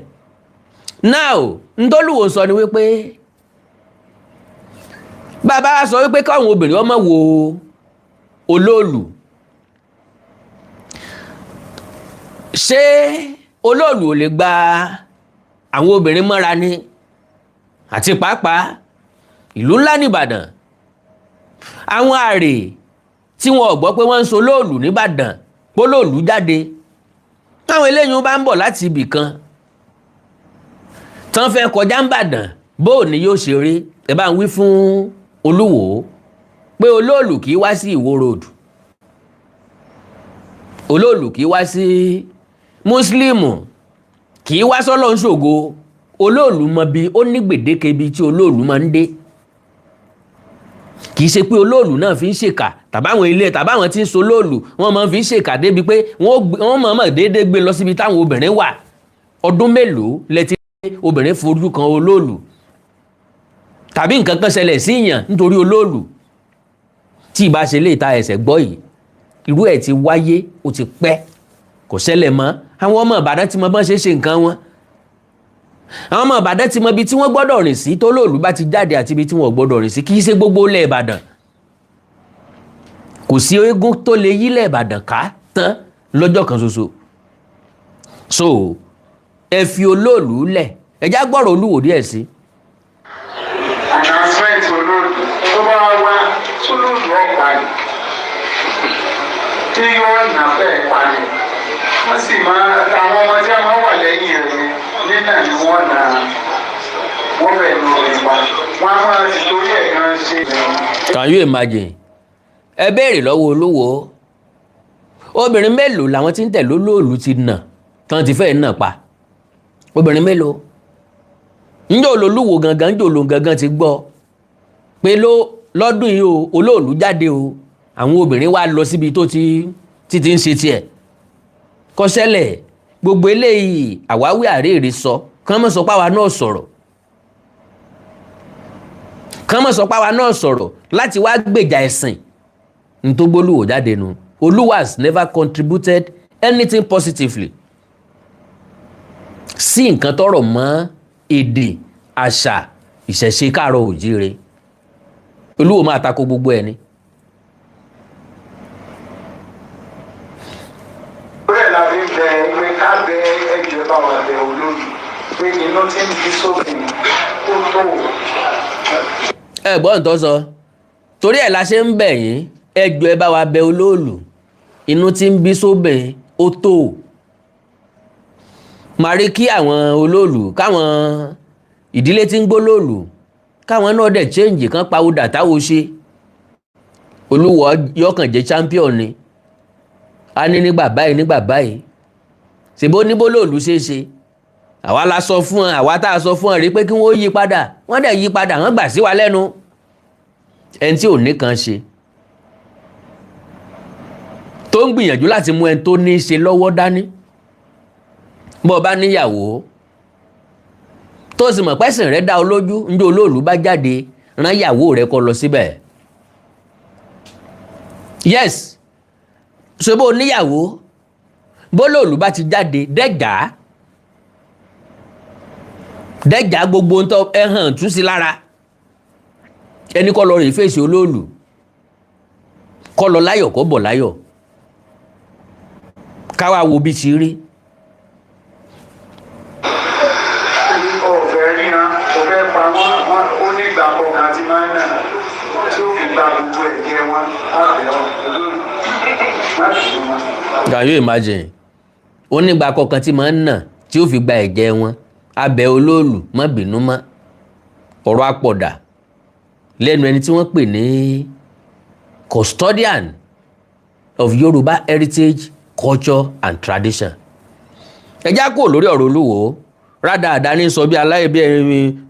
Now, ntọ́lúwo sọ ni wípé bàbá sọ wípé káwọn obìnrin ọmọ wo olóòlù. Ṣé olóòlù ò lè gba àwọn obìnrin mọ́ra ni? Àti pàápàá ìlú ńlá nìbàdàn, àwọn àrè tí wọn ò gbọ́ pé wọ́n ń so olóòlù nìbàdàn, pólóòlù jáde, táwọn eléyìí bá ń bọ̀ láti ibì kan tán fẹ́ kọjá ń bàdàn, bóò ni yóò ṣe rí? Ẹ bá ń wí fún Olúwo pé olóòlù kì í wá sí Ìwó Road, olóòlù kì í wá sí mùsùlùmù, kì í wá sọ́lọ́ ń ṣògo. Olóòlù mọ bí ó ní gbèdéke ibi tí olóòlù máa ń dé. Kì í ṣe pé olóòlù náà fi ń ṣèkà, tàbáwọn ilé tàbáwọn tí ń so olóòlù wọ́n máa fi ń ṣèkà débi pé wọ́n máa mọ̀ déédéé gbé lọ síbi táwọn obìnrin wà. Ọdún mélòó lẹ ti obìnrin fojú kan olóòlù, tàbí nǹkan kan ṣẹlẹ̀ sí ìyàn nítorí olóòlù? Tí ìbá ṣe lè ta ẹsẹ̀ gbọ́ yìí, irú ẹ̀ ti wáyé, ó ti pẹ́, kò ṣẹlẹ̀ mọ́. Àwọn ọmọ Ìbàdàn ti mọ bọ́n ṣe ṣe nǹkan wọn. Àwọn ọmọ Ìbàdàn ti mọ ibi tí wọ́n gbọ́dọ̀ rìn sí tó lóòlù bá ti jáde àti ibi tí wọ́n gbọ́dọ̀ rìn sí. Kì í ṣe gbogbo ilẹ̀ Ìbàdàn, kò sí eégún tó lè yílẹ̀ Ìbàdàn ká tán lọ́jọ́ kan ṣoṣo. So ẹ fi olóòlù lẹ̀, ẹ já gbọ́rọ̀ Olúwo díẹ̀ sí. Announcement olóòlù tó bá wá sólóòlù ọ̀pá ni tí yóò nà fẹ́ pa ni, wọ́n sì máa àwọn ọmọ tí a máa wà lẹ́yìn rẹ̀ nínà ni wọ́n nà wọ́n fẹ́ nà rẹ̀ pa, wọ́n á máa ti torí ẹ̀ gan ṣe. Can you imagine? Ẹ béèrè lọ́wọ́ Olúwo, obìnrin mélòó làwọn tí ń tẹ̀lé olóòlù ti nà tán ti fẹ́ nà pa? Obìnrin mélòó? Njẹ́ olólùwò gangan, njẹ́ olóhùn gangan ti gbọ́ pé lọ́dún yìí o, olóòlù jáde o, àwọn obìnrin wá lọ síbi tó ti ti ń ṣe tiẹ̀? Kò ṣẹlẹ̀. Gbogbo eléyìí àwáwí àríèrè sọ, kàn mọ́ sọ páwa náà sọ̀rọ̀, kàn mọ́ sọ páwa náà sọ̀rọ̀ láti wá gbèjà ẹ̀sìn. Ntógbólúwò jáde nu. Olúwo has never contributed anything positively sí nǹkan tọrọ mọ́ èdè, àṣà, ìṣẹ̀ṣe káàárọ̀ òjíire. Olúwo máa tako gbogbo ẹ̀ ni. Bẹ́ẹ̀ la fi ń bẹ pé ká bẹ ẹjọ́ bá wà bẹ olóòlù pé iná tí ń bí sófin kó tó. Ẹ gbọ́ nǹkan sọ, torí ẹ̀ la ṣe ń bẹ̀ yín, ẹ jọ̀ọ́ ẹ bá wa bẹ olóòlù, inú tí ń bí sóbìn ó tó. Màá rí kí àwọn olóòlù, káwọn ìdílé tí ń gbólóòlù, káwọn náà dẹ̀ change, kan pawódà táwo ṣe. Olúwo yọkàn jẹ́ champion ni a ní nígbà báyìí, nígbà báyìí, ṣèbó níbó lóòlù ṣeé ṣe. Àwa la sọ fún ọ, àwa tá a sọ fún ọ rí pé kí wọ́n yí padà, wọ́n dẹ̀ yí padà, wọ́n gbà sí wa lẹ́nu. Ẹni tí ò ní kan ṣe tó ń gbìyànjú láti mú ẹni tó ní í ṣe lọ́wọ́ dání. Bọ́ ọ bá níyàwó tó sì mọ̀ pẹ́sìn rẹ̀ dá ọ lójú, njẹ́ olóòlù bá jáde, rán ìyàwó rẹ̀ kó lọ síbẹ̀. Yes, ṣe bó níyàwó, bólóòlù bá ti jáde, dẹ́jà dẹ́jà gbogbo ń tọ́ ẹ hàn tú sí lára ẹni kọ́ lọ rè fèsì olóòlù, kọ́ lọ láyọ̀, kọ́ bọ̀ láyọ̀, káwá wo bí ti rí. Ọ̀fẹ́ ríran, ọ̀fẹ́ pa wọ́n, wọ́n ó nígbà kọ̀ọ̀kan tí máa ń nà tí ó fi gba gbogbo ẹ̀jẹ̀ wọn lábẹ́ ọ̀ olóòlù. Má bínú mọ́. Can you imagine? Ó nígbà kọ̀ọ̀kan tí máa ń nà tí ó fi gba ẹ̀jẹ̀ wọn. Abẹ olóòlù, má bínú mọ́. Ọ̀rọ̀ apọ̀dà lẹ́nu ẹni tí wọ́n pè ní custodian of Yorùbá heritage, culture and tradition. Ẹja kúrò lórí ọ̀rọ̀ Olúwo rádaràda ní sọ bí aláì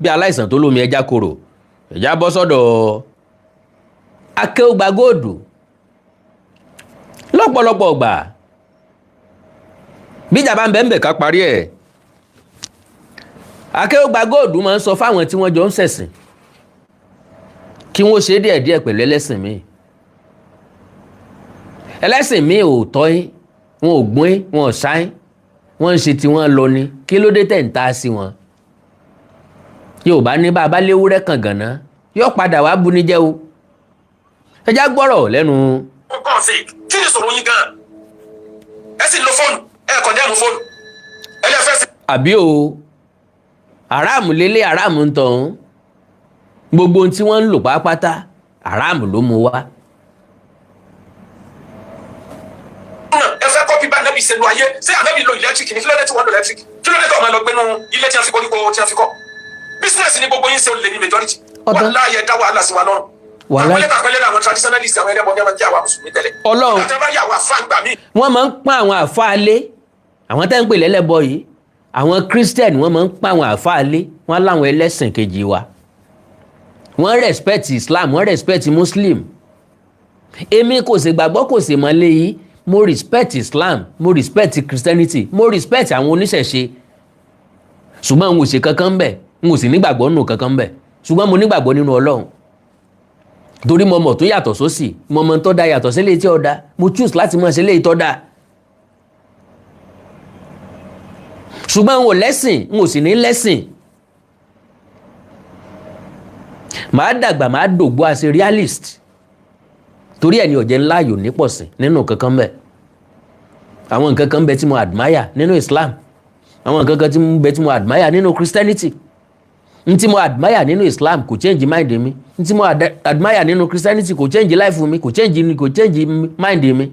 bí aláìsàn tó lómi ẹja korò. Ẹja bọ́ sọ́dọ̀ Akéúgba Góòdù. Lọ́pọ̀lọpọ̀ ọgbà bíjà bá ń bẹ́ẹ̀ ń bẹ̀ ká parí ẹ̀. Akéúgba Góòdù máa ń sọ fáwọn tí wọ́n jọ ń ṣẹ̀sìn kí wọ́n ṣe díẹ̀díẹ̀ pẹ̀lú ẹlẹ́sìn míì. Ẹlẹ́sìn míì ò tọ́ yín, wọn ò gbọ́n yín, wọn ò sáyín, wọ́n ń ṣe tí wọ́n lọ ni. Kí ló dé tẹ̀ ń ta sí wọn? Yorùbá ní bá a bá léwúrẹ́ kan gànà, yóò padà wá buni jẹ́ o. Ẹ já gbọ́rọ̀ lẹ́nu. Ó kàn sí, kí ni ìṣòro yín gan? Ẹ sì lo fóònù, ẹ kàn dẹ́mu fóònù ẹ lè fẹ́ sí. Àbí o, aráàmù lélẹ̀, aráàmù ń tọ̀hún, gbogbo ohun tí wọ́n ń lò pátápátá, aráàmù ló mú wá. Ẹ fẹ́ copy bá Ànábì ṣe lu ayé. Ṣé Ànábì lo electric ni? Kí ló dé tí wọ́n lo electric? Kí ló dé tó ọmọ lọ gbénu ilé tí wọ́n fi koríko tí wọ́n fi kọ́? Business ni gbogbo yín ṣe, olè ní majority. Ọ̀tọ̀. Wàláhì, ẹ dá wàhálà sí wa lọ́rùn. Wàláhì. Àpẹẹrẹ àpẹẹrẹ, àwọn traditionalist, àwọn ẹlẹ́bọn ní àwọn jẹ́ àwa mùsùlùmí tẹ́lẹ̀. Ọlọ́run. Àti bá yà wà fáǹgbà míì. Wọ́n máa ń pọ́n àwọn àfáà lé, àwọn tẹ́ ń pè lẹ́lẹ́bọ yìí, àwọn Christian, wọ́n máa ń pọ́n àwọn àfáà lé. Wọ́n láwọn ẹlẹ́sìn kejì wa, wọ́n respect Islam, wọ́n respect Muslim. Èmi kò sì gbàgbọ́, kò sì mọ̀ léyìí. Mo respect Islam, mo respect Christianity, mo respect àwọn oníṣẹ̀ṣe, ṣùgbọ́n n ò ṣe kankan ń bẹ̀, n ò sì nígbàgbọ́ nínú kankan ń bẹ̀, ṣùgbọ́n mo nígbàgbọ́ nínú Ọlọ́run, torí mo mọ̀ tó yàtọ̀ sósì, mo mọ̀ tó da yàtọ̀ sílé tí ó da. Mo choose láti mọ̀ sílé tó da, ṣùgbọ́n n ò lẹ́sìn, n ò sì ní lẹ́sìn. Màá dàgbà, màá dògbò as a realist, torí ẹ̀ ní ọ̀jẹ̀ ńlá yòó nípọ̀sìn nínú kankan bẹ́ẹ̀. Àwọn nǹkan kan bẹ tí mo admire nínú Islam, àwọn nǹkan kan tí mo bẹ tí mo admire nínú Christianity. N tí mo admire nínú Islam kò change mind mi, n tí mo admire nínú Christianity kò change life mi, kò change mind mi,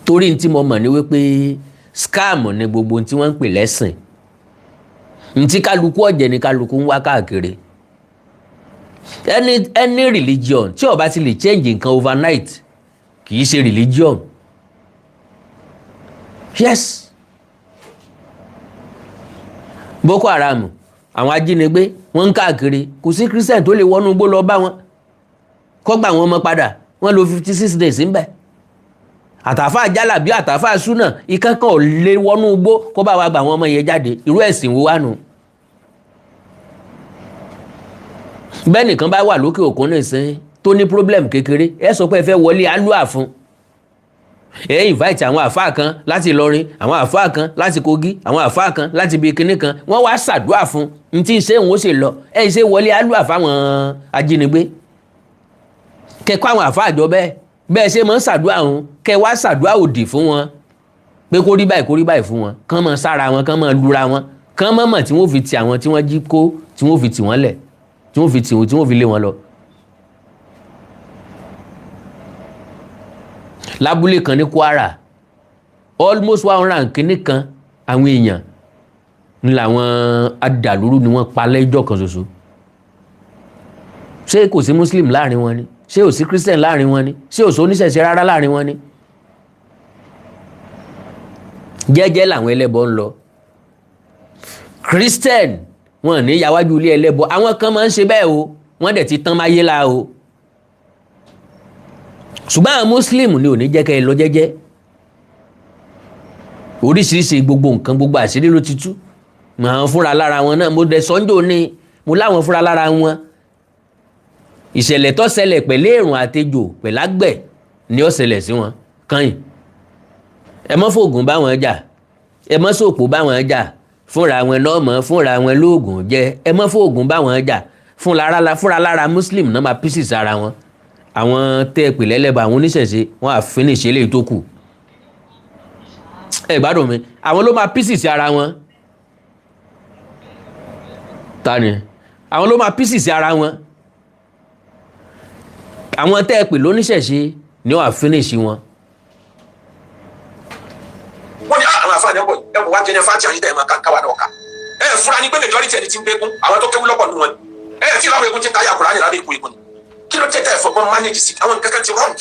torí n tí mo mọ̀ ní wípé scam ni gbogbo ohun tí wọ́n ń pè lẹ́sìn. N tí kálukú ọ̀jẹ̀ ni kálukú ń wá káàkiri. Any religion tí ó bá ti lè change nǹkan overnight kì í ṣe religion. Yes, Boko Haram, àwọn ajínigbé, wọ́n ń káàkiri. Kò sí Christian tó lè wọnú igbó lọ bá wọn kó gbà wọn mọ́ padà. Wọ́n lò 56 days ńbẹ̀. Àtàfà jálàbí, àtàfà súnà, ìkankan ò lè wọnú igbó kó bá wa gbà wọn ọmọ yẹn jáde. Irú ẹ̀sìn wo wá nù? Bẹ́ẹ̀ nìkan bá wà lókè òkun nìsín tó ní problem kékeré, ẹ sọ pé ẹ fẹ́ wọlé alúà fún ẹ, invite àwọn àfáà kan láti Ìlọrin, àwọn àfáà kan láti Kogi, àwọn àfáà kan láti ibi kinní kan, wọ́n wá ṣàdúrà fún n tí ń ṣe òun ó sì lọ. Ẹ ṣe wọlé alúà fáwọn ajínigbé, kẹkọ àwọn àfáà jọ bẹ́ẹ̀ bẹ́ẹ̀ ṣe máa ń ṣàdúrà òun, kẹ wá ṣàdúrà òdì fún wọn pé kó rí báyìí, kó rí báyìí fún wọn, kán máa sára wọn, kán máa lura wọn, kán máa mọ̀ tí wọ́n fi ti àwọn tí wọ́n jí kó, tí wọ́n fi tì wọ́n lẹ̀, tí wọ́n fi tì wọ́n, tí wọ́n fi lé wọn lọ. Lábúlé kan ní Kwara, almost 100 and kínní kan àwọn èèyàn ní làwọn adàlúrú ni wọ́n pa lẹ́jọ́ kan ṣoṣo. Ṣé kò sí Muslim láàrin wọn ni? Ṣé ò sí Christian láàrin wọn ni? Ṣé ò sí oníṣẹ̀ṣe rárá láàrin wọn ni? Jẹ́jẹ́ làwọn ẹlẹ́bọ ń lọ. Christian wọn ní yàwájú ilé ẹlẹ́bọ. Àwọn kan máa ń ṣe bẹ́ẹ̀ o, wọ́n dẹ̀ ti tán máyé la o, ṣùgbọ́n àwọn Muslim ni ò ní jẹ́ kẹ́ ẹ lọ jẹ́jẹ́. Oríṣiríṣi gbogbo nǹkan, gbogbo àṣírí ló ti tú. Àwọn fúnra lára wọn náà, mo dẹ̀ sọ́njò ní mo láwọn fúnra lára wọn. Ìṣẹ̀lẹ̀ tó ṣẹlẹ̀ pẹ̀lú èrùn àtejò pẹ̀lágbẹ̀ ni ó ṣẹlẹ̀ sí wọn kàn. Ẹ mọ́ fògùn bá wọn jà, ẹ mọ́ sòpò bá wọn jà, fúnra wọn náà mọ́ fúnra wọn lóògùn jẹ. Ẹ mọ́ fògùn bá wọn jà, fúnra lára Muslim náà máa pieces ara wọn. Àwọn tẹ́ ẹ pè lẹ́lẹ́bàá, àwọn oníṣẹ̀ṣe, wọn à finish eléyìí tó kù. Ẹ gbádùn mi, àwọn ló máa pieces ara wọn. Ta ni àwọn ló máa pieces ara wọn? Àwọn tẹ́ ẹ pè lóníṣẹ̀ṣe ni wọ́n á finish wọn. àfa ní ọ̀bọ̀ ẹ wò wá jẹnẹ fáti àyíntà ẹ̀ máa ká káwa náà ká. Ẹ fura ni pé majority ẹni tí ń gbégún, àwọn tó kéwú lọ́pọ̀ nù wọn. Ẹ tí láwọn egun ti ń káyà Kùránì lábẹ́ ikú egun ni. Kí ló tẹ́ tẹ́ fọgbọ́n manage sí àwọn nǹkan kan ti wrong?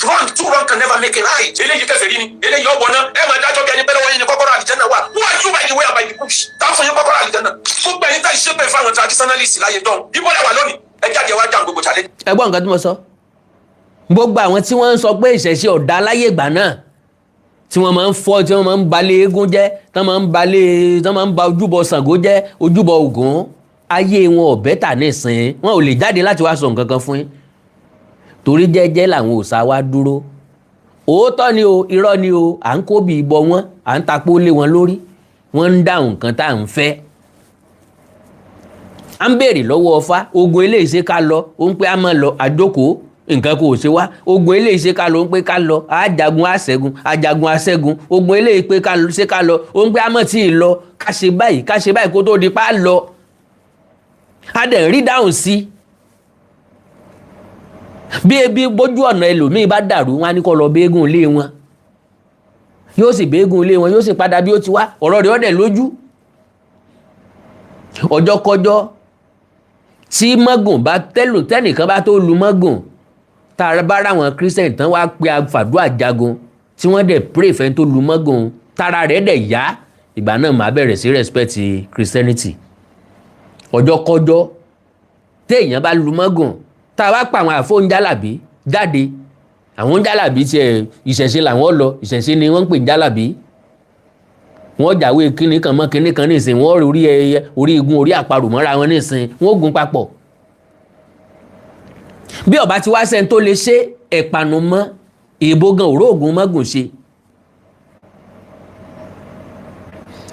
Wrong, two wrong can never make a right. Eléyìí kèfèrí ni, eléyìí ọ̀wọ́ náà, ẹ máa dájọ́ bí ẹni pẹ́ lọ́wọ́ yín ni kọ́kọ́rọ́ àlìjẹ́nà wà. Who are you, by the way and by the bush? Táwọn fún yín kọ́kọ́rọ́ àlìjẹ́nà. Gbogbo ẹ̀yin tá ìṣépè fáwọn traditionalist láyé dán. Ibo lẹ wà lónìí? Ẹ jáde wá dáhùn gbogbo challenge. Ẹ gbọ́ nǹkan tí mo sọ. Gbogbo àwọn tí wọ́n ń sọ pé ìṣẹ̀ṣe ọ̀dà láyé ìgbà náà, tí wọ́n máa ń fọ́, tí wọ́n máa ń balẹ̀ eégún jẹ́, tí wọ́n máa ń balẹ̀, tí wọ́n máa ń ba ojúbọ Ṣàngó jẹ́, ojúbọ Ògún, ayé wọn ò better nísìn. Wọn ò lè jáde láti wá sọ nǹkan kan fún yín, torí jẹ́jẹ́ làwọn òòṣà wa dúró. Òótọ́ ni o, irọ́ ni o, à ń kó bí ibọ wọn, à ń tapó lé wọn lórí, wọ́n ń dáhùn nǹkan tá à ń fẹ́. À ń béèrè lọ́wọ́ Ọfá, ogun eléyìí, ṣe ká lọ? Ó ń pé á máa lọ, àjókòó, nǹkan kò ṣe wá. Ogun eléyìí, ṣe ká lọ? Ó ń pé ká lọ, àjagun àṣẹ́gun, àjagun àṣẹ́gun. Ogun eléyìí pé ká ṣe ká lọ? Ó ń pé á mọ̀ tí ì lọ, ká ṣe báyìí, ká ṣe báyìí kó tó di pa á lọ. A dẹ̀ rí dáhùn sí bí ebi bójú ọ̀nà. Ẹlòmíì bá dàrú, wọn á ní kó lọ béégún ilé wọn, yóò sì béégún ilé wọn, yóò sì padà bí ó ti wá, ọ̀rọ̀ rẹ̀ ọ̀dẹ̀ lójú. Ọjọ́ kọjọ́ tí mọ́gùn bá tẹ́lù, tẹ́nìkan bá tó lu mọ́gùn, tá a bá ráwọn Christian tán wá pé àfàdúrà jagun, tí wọ́n dẹ̀ pray fẹ́ tó lu mọ́gùn, tára rẹ̀ dẹ̀ yá, ìgbà náà màá bẹ̀rẹ̀ sí respect Christianity. Ọjọ́ kọjọ́ téèyàn bá lu mọ́gùn, tá a bá pa àwọn àfóúnjálàbí jáde, àwọn jálàbí tiẹ̀, ìṣẹ̀ṣe làwọn lọ, ìṣẹ̀ṣe ni wọ́n ń pè ní jálàbí. Wọ́n jáwé kíní kan mọ́ kíní kan nísìn, wọ́n rí orí ẹyẹ, orí igun, orí àparò mọ́ra wọn nísìn, wọ́n gun papọ̀. Bí ọba ti wá sẹ́ni tó lè ṣe ẹ̀pànù mọ́ èèbó gan òróògùn mọ́gùn ṣe.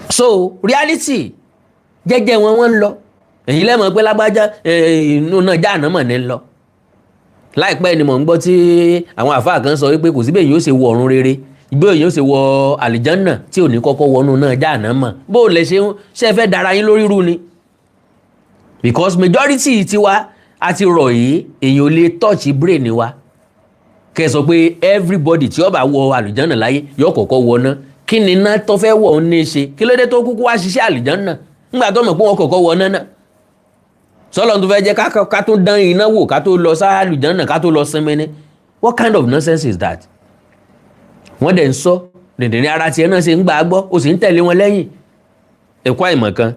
So reality, jẹ́jẹ́ wọn wọ́n ń lọ. Èyí lẹ́mọ̀ pé lágbájá inú náà jáàná mọ̀ ní lọ. Láìpẹ́ ni mò ń gbọ́ tí àwọn àfáà kan sọ wípé kò sí bẹ́ẹ̀ yóò ṣe wọ ọ̀run rere, bí èyàn ṣe wọ àlìjánà tí ò ní kọ́kọ́ wọnú náà jáàná mọ̀. Bó o lè ṣe ń ṣe fẹ́ dara yín lórí rú ni, because majority tiwa a ti rọ̀ yìí, èyàn ò lè touch brain wa. Kẹ́ ẹ sọ pé everybody tí ó bá wọ àlìjánà láyé yóò kọ́kọ́ wọ ná, kí ni iná tó fẹ́ wọ̀ ń ní í ṣe? Kí ló dé tó kúkú wá ṣiṣẹ́ àlìjánà ńgbà tó mọ̀ pé wọ́n kọ́kọ́ wọ ná náà? Sọlọ́n tó fẹ́ jẹ́ ká tó dán iná wò ká tó lọ sáàlùjánà, ká tó lọ sinmi ni. What kind of nonsense is that? Wọ́n dẹ̀ ń sọ dìndìnrín ara tiẹ̀ náà ṣe ń gbà á gbọ́, o sì ń tẹ̀lé wọn lẹ́yìn ẹ̀kọ́ àìmọ̀ kan.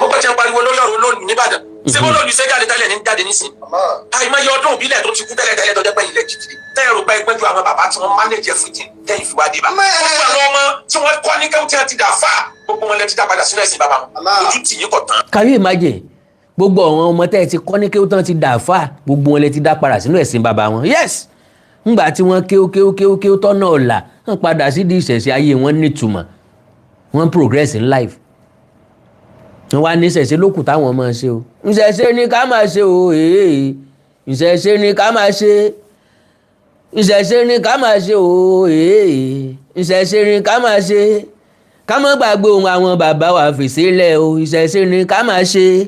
Ó bá jẹ́ ń pariwo lórí ọ̀rọ̀ olóòlù nìbàdàn, ṣé bó lóòlù ṣe jáde tẹ́lẹ̀ ní jáde nísìn? Àìmọye ọdún ìbílẹ̀ tó ti kú tẹ́lẹ̀ tẹ́lẹ̀ tó jẹ́ pé ilẹ̀ jìjì tẹ́ẹ̀rù bá ẹgbẹ́ ju àwọn bàbá tí wọ́n manage everything tẹ́yìn fi wá dé bá. Gbogbo àwọn ọmọ tí wọ́n kọ́ ní kẹ́hìn tí wọ́n ti dà fà, gbogbo wọn lẹ ti dá padà sínú ẹ̀sìn bàbá wọn, ojú tì yín kọ̀ tán. Can you imagine? Gbogbo àwọn ọmọ tẹ́ ẹ ti kọ́ ní kéwú tán ti dà fà, gbogbo wọn lẹ ti dá padà sínú ẹ̀sìn bàbá wọn. Yes, ńgbà tí wọ́n kéwú kéwú kéwú kéwú tọ́nà ọ̀la, wọ́n padà sí di ìṣẹ̀ṣẹ̀, ayé wọn nítumọ̀, wọ́n progress in life. Wọ́n wá ní ìṣẹ̀ṣe lókù táwọn máa ṣe o. Ìṣẹ̀ṣe ni ká máa ṣe o, èè, ìṣẹ̀ṣe ni ká máa ṣe, ìṣẹ̀ṣe ni ká máa ṣe o, èè, ìṣẹ̀ṣe ni ká máa ṣe, ká má gbàgbé ohun àwọn bàbá wa fèsì lẹ̀ o, ìṣẹ̀ṣe ni ká máa ṣe.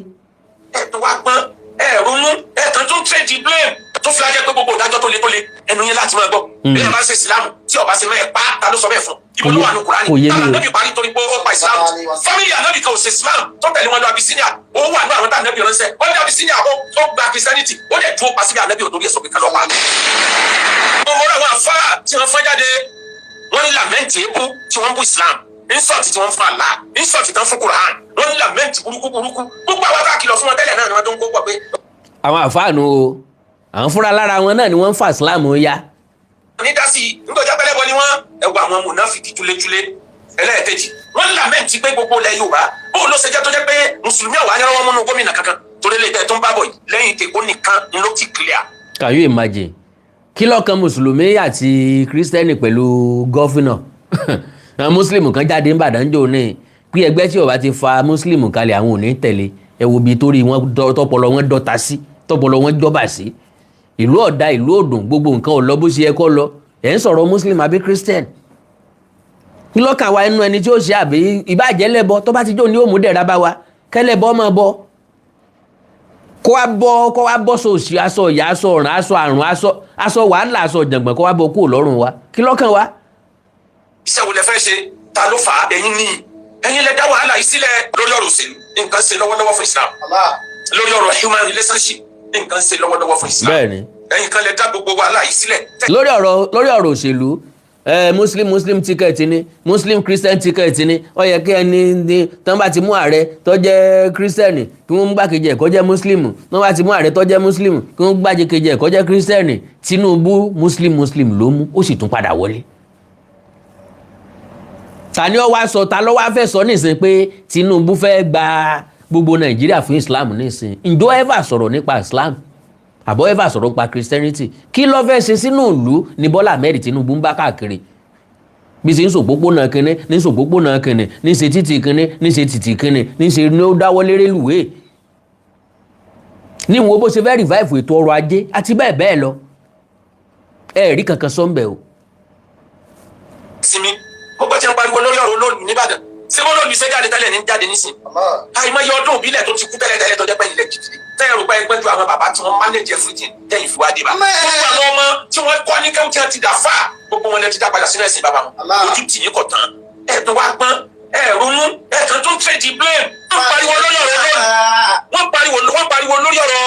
Ẹ̀ tó wá gbọ́n, ẹ̀ ronú, ẹ̀ tán tó trade blame, tó fi ajẹ́ pé gbogbo ìdájọ́ tó le tó le ẹnu yín láti máa gbọ́. Bí ẹ bá ṣe ìsìlámù tí ọba ṣe mẹ́ẹ̀ pa, ta ló sọ bẹ́ẹ̀ fún? Ibo ló wà ní Kùránì? Kò yé mi o. Ànábì parí torí pé ó pa ìsìlámù. Family ànábì kan ò ṣe ìsìlámù tó tẹ̀lé wọn lọ Abyssinia, ó wà ní àwọn tá ànábì ránṣẹ́. Ó ní Abyssinia, ó gba Christianity, ó dẹ̀ dúró pa síbi ànábì òtórí ẹ̀sọ́ pé ká lọ pa. Mo mọ̀ àwọn àfáà tí wọ́n fọ́n jáde, wọ́n ní lament ebú tí wọ́n bú Islam, insult tí wọ́n fún Allah, insult tí wọ́n fún Quran, wọ́n ní lament burúkú burúkú. Gbogbo àwọn tá a kìlọ̀ fún wọn tẹ́lẹ̀ náà ni wọ́n tó ń kó pọ̀ pé Àwọn àfáànù o, àwọn fúnra lára wọn náà ni wọ́n ń fa Islam ya. Ní dásí nígbàjá pẹlẹbọ ni wọn. Ẹ wo àwọn mùnáfìkì túlétúlé. Ẹlẹ́ẹ̀kejì, wọ́n lament pé gbogbo ilẹ̀ Yorùbá, bóun ló ṣe jẹ́ tó jẹ́ pé mùsùlùmí ọ̀wá ní wọ́n múnú gómìnà kankan, torí lè tẹ́ tó ń bá bọ̀ yìí lẹ́yìn tèkó nìkan ni ló ti clear. Can you imagine? Kí lọ́kàn mùsùlùmí àti kírísítẹ́nì pẹ̀lú governor? Àwọn mùsùlùmí kan jáde ń bàdàn jò ní pé ẹgbẹ́ tí ó bá ti fa mùsùlùmí kalẹ̀, àwọn ò ní tẹ̀lé. Ẹ wo ibi torí wọn tọpọlọ wọn dọ́ta sí, tọpọlọ wọn jọba sí. Ìlú ọ̀dà, ìlú òdùn, gbogbo nǹkan ò lọ bó ṣe yẹ kó lọ. Ẹ̀ ń sọ̀rọ̀ muslim àbí christian? Kí lọ́kàn wa inú ẹni tí ó ṣe àbí ìbàjẹ́ lẹ́bọ tó bá ti jó ní òmù dẹ̀ra bá wa kẹ́lẹ́bọ máa bọ, kó wá bọ́, kó wá bọ́ sòsì, aṣọ ìyá, aṣọ ọ̀ràn, aṣọ àrùn, aṣọ wàhálà, aṣọ jàngbọ̀n, kó wá bọ́ kúrò lọ́rùn wa. Kí lọ́kàn wa? Iṣẹ́ wo lẹ fẹ́ ṣe? Ta ló fà á? Ẹ̀yin ní ẹ̀yin lẹ dá wàhálà yìí sílẹ̀. Lórí ọ̀rọ̀ òṣèlú, nǹkan ṣe lọ́wọ́lọ́wọ́ fún Islam. Lórí ọ̀rọ̀ human relationship, nǹkan ṣe lọ́wọ́lọ́wọ́ fún Islam. Ẹ̀yin kan lẹ dá gbogbo wàhálà yìí sílẹ̀. Lórí ọ̀rọ̀ òṣèlú, Muslim Muslim ticket ni, Muslim Christian ticket ni. Ó yẹ kí ẹni ní tán bá ti mú ààrẹ tó jẹ́ Christian, kí wọ́n gbàkejì ẹ̀ kó jẹ́ Muslim. Tán bá ti mú ààrẹ tó jẹ́ Muslim, kí wọ́n gbàkejì ẹ̀ kó jẹ́ Christian. Tinubu, Muslim Muslim ló mú, ó sì tún padà wọlé. Ta ni ó wá sọ? Ta ló wá fẹ́ sọ nísìnyí pé Tinubu fẹ́ gba gbogbo Nàìjíríà fún Islam nísìnyí? Ǹjọ́ ever sọ̀rọ̀ nípa Islam àbọ̀ ever sọ̀rọ̀ nípa Christianity? Kí ló fẹ́ ṣe sínú ìlú ní Bọ́lá Ahmed Tinubu ń bá káàkiri, bí ṣe ń sòpópónà kínní, ní sòpópónà kínní, ní ṣe títì kínní, ní ṣe títì kínní, ní ṣe ní ó dáwọ́ lérè lùwé, ní wo bó ṣe fẹ́ revive ètò ọrọ̀ ajé àti bẹ́ẹ̀ bẹ́ẹ̀ lọ? Ẹ rí kankan sọ́ńbẹ̀ o. Sinmi gbogbo tí ń pariwo lórí ọ̀rọ̀ olóòlù nìbàdàn. Ṣé wọ́n lòlù iṣẹ́ jáde tẹ́lẹ̀ ní jáde nísìn? Àìmọye ọdún ìbílẹ̀ tó ti kú tẹ́lẹ̀ tẹ́lẹ̀ tó jẹ́ pé ilẹ̀ jìjì tẹ́yẹ̀ rò pé ẹgbẹ́ ju àwọn bàbá tí wọ́n manage everything tẹ́yìn fi wá dé bá. Gbogbo àwọn ọmọ tí wọ́n kọ́ ní kẹ́hìn tí wọ́n ti dà fà, gbogbo wọn lẹ ti dá padà sínú ẹ̀sìn bàbá wọn. Ojú tì yín kọ̀ tán, ẹ̀ tó wá gbọ́n, ẹ̀ ronú, ẹ̀ kàn tó ń trade blame. Wọ́n pariwo lórí ọ̀rọ̀ lórí, wọ́n pariwo lórí ọ̀rọ̀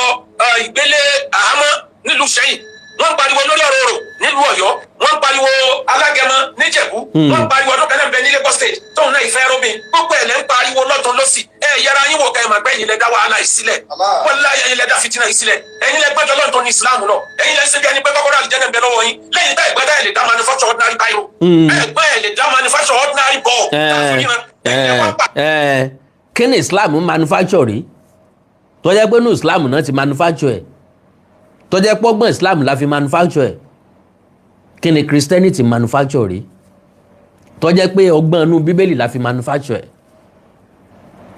ìgbélé àhámọ́ nílùú Sẹ́yìn, wọ́n pariwo lórí ọ̀rọ̀ orò nílùú Ọ̀yọ́, wọ́n pariwo alágẹmọ níjẹ̀bú, wọ́n pariwo ọdún kan náà bẹ ní Lagos State tóun náà ìfẹ́ rómi. Gbogbo ẹ̀ lẹ́ ń pariwo lọ́tún lọ́sì. Ẹ yẹra yín wò kẹ́ ẹ̀ mà gbẹ́ yín lẹ dá wàhálà yìí sílẹ̀. Wọ́n láyé yín lẹ dá fìtínà yìí sílẹ̀. Ẹ̀yin lẹ gbẹ́jọ́ lọ́ntọ́ ní Islam lọ. Ẹ̀yin lẹ ń ṣe bí ẹni pé kọ́kọ́rọ́ àlìjẹ́nà ń bẹ lọ́wọ́ yín lẹ́yìn tá ẹ̀gbẹ́ tá ẹ̀ lè dá manufacture ordinary biro, ẹ̀gbẹ́ ẹ̀ lè dá manufacture ordinary ball. Kí ni Islam manufacture rí tó jẹ́ pé ní Islam náà ti manufacture ẹ̀, tó jẹ́ pọ́gbọ́n Islam la fi manufacture ẹ̀? Kí ni Christianity manufacture rí tó jẹ́ pé ọgbọ́n inú Bíbélì la fi manufacture ẹ̀?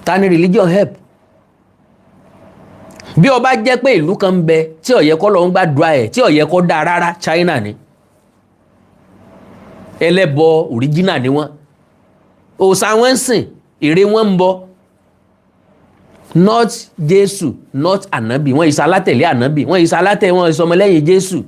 Ta ni religion help? Bí ó bá jẹ́ pé ìlú kan ń bẹ tí ó yẹ kó lọ ń gbàdúrà ẹ̀, tí ó yẹ kó dáa rárá, China ni. Ẹlẹ́bọ original ni wọ́n, òòṣà wọn ń sìn, ère wọn ń bọ, not Jésù, not ànábì. Wọ́n ìsà alátẹ̀lé ànábì, wọ́n ìsà alátẹ̀, wọ́n ìsọmọlẹ́yìn Jésù.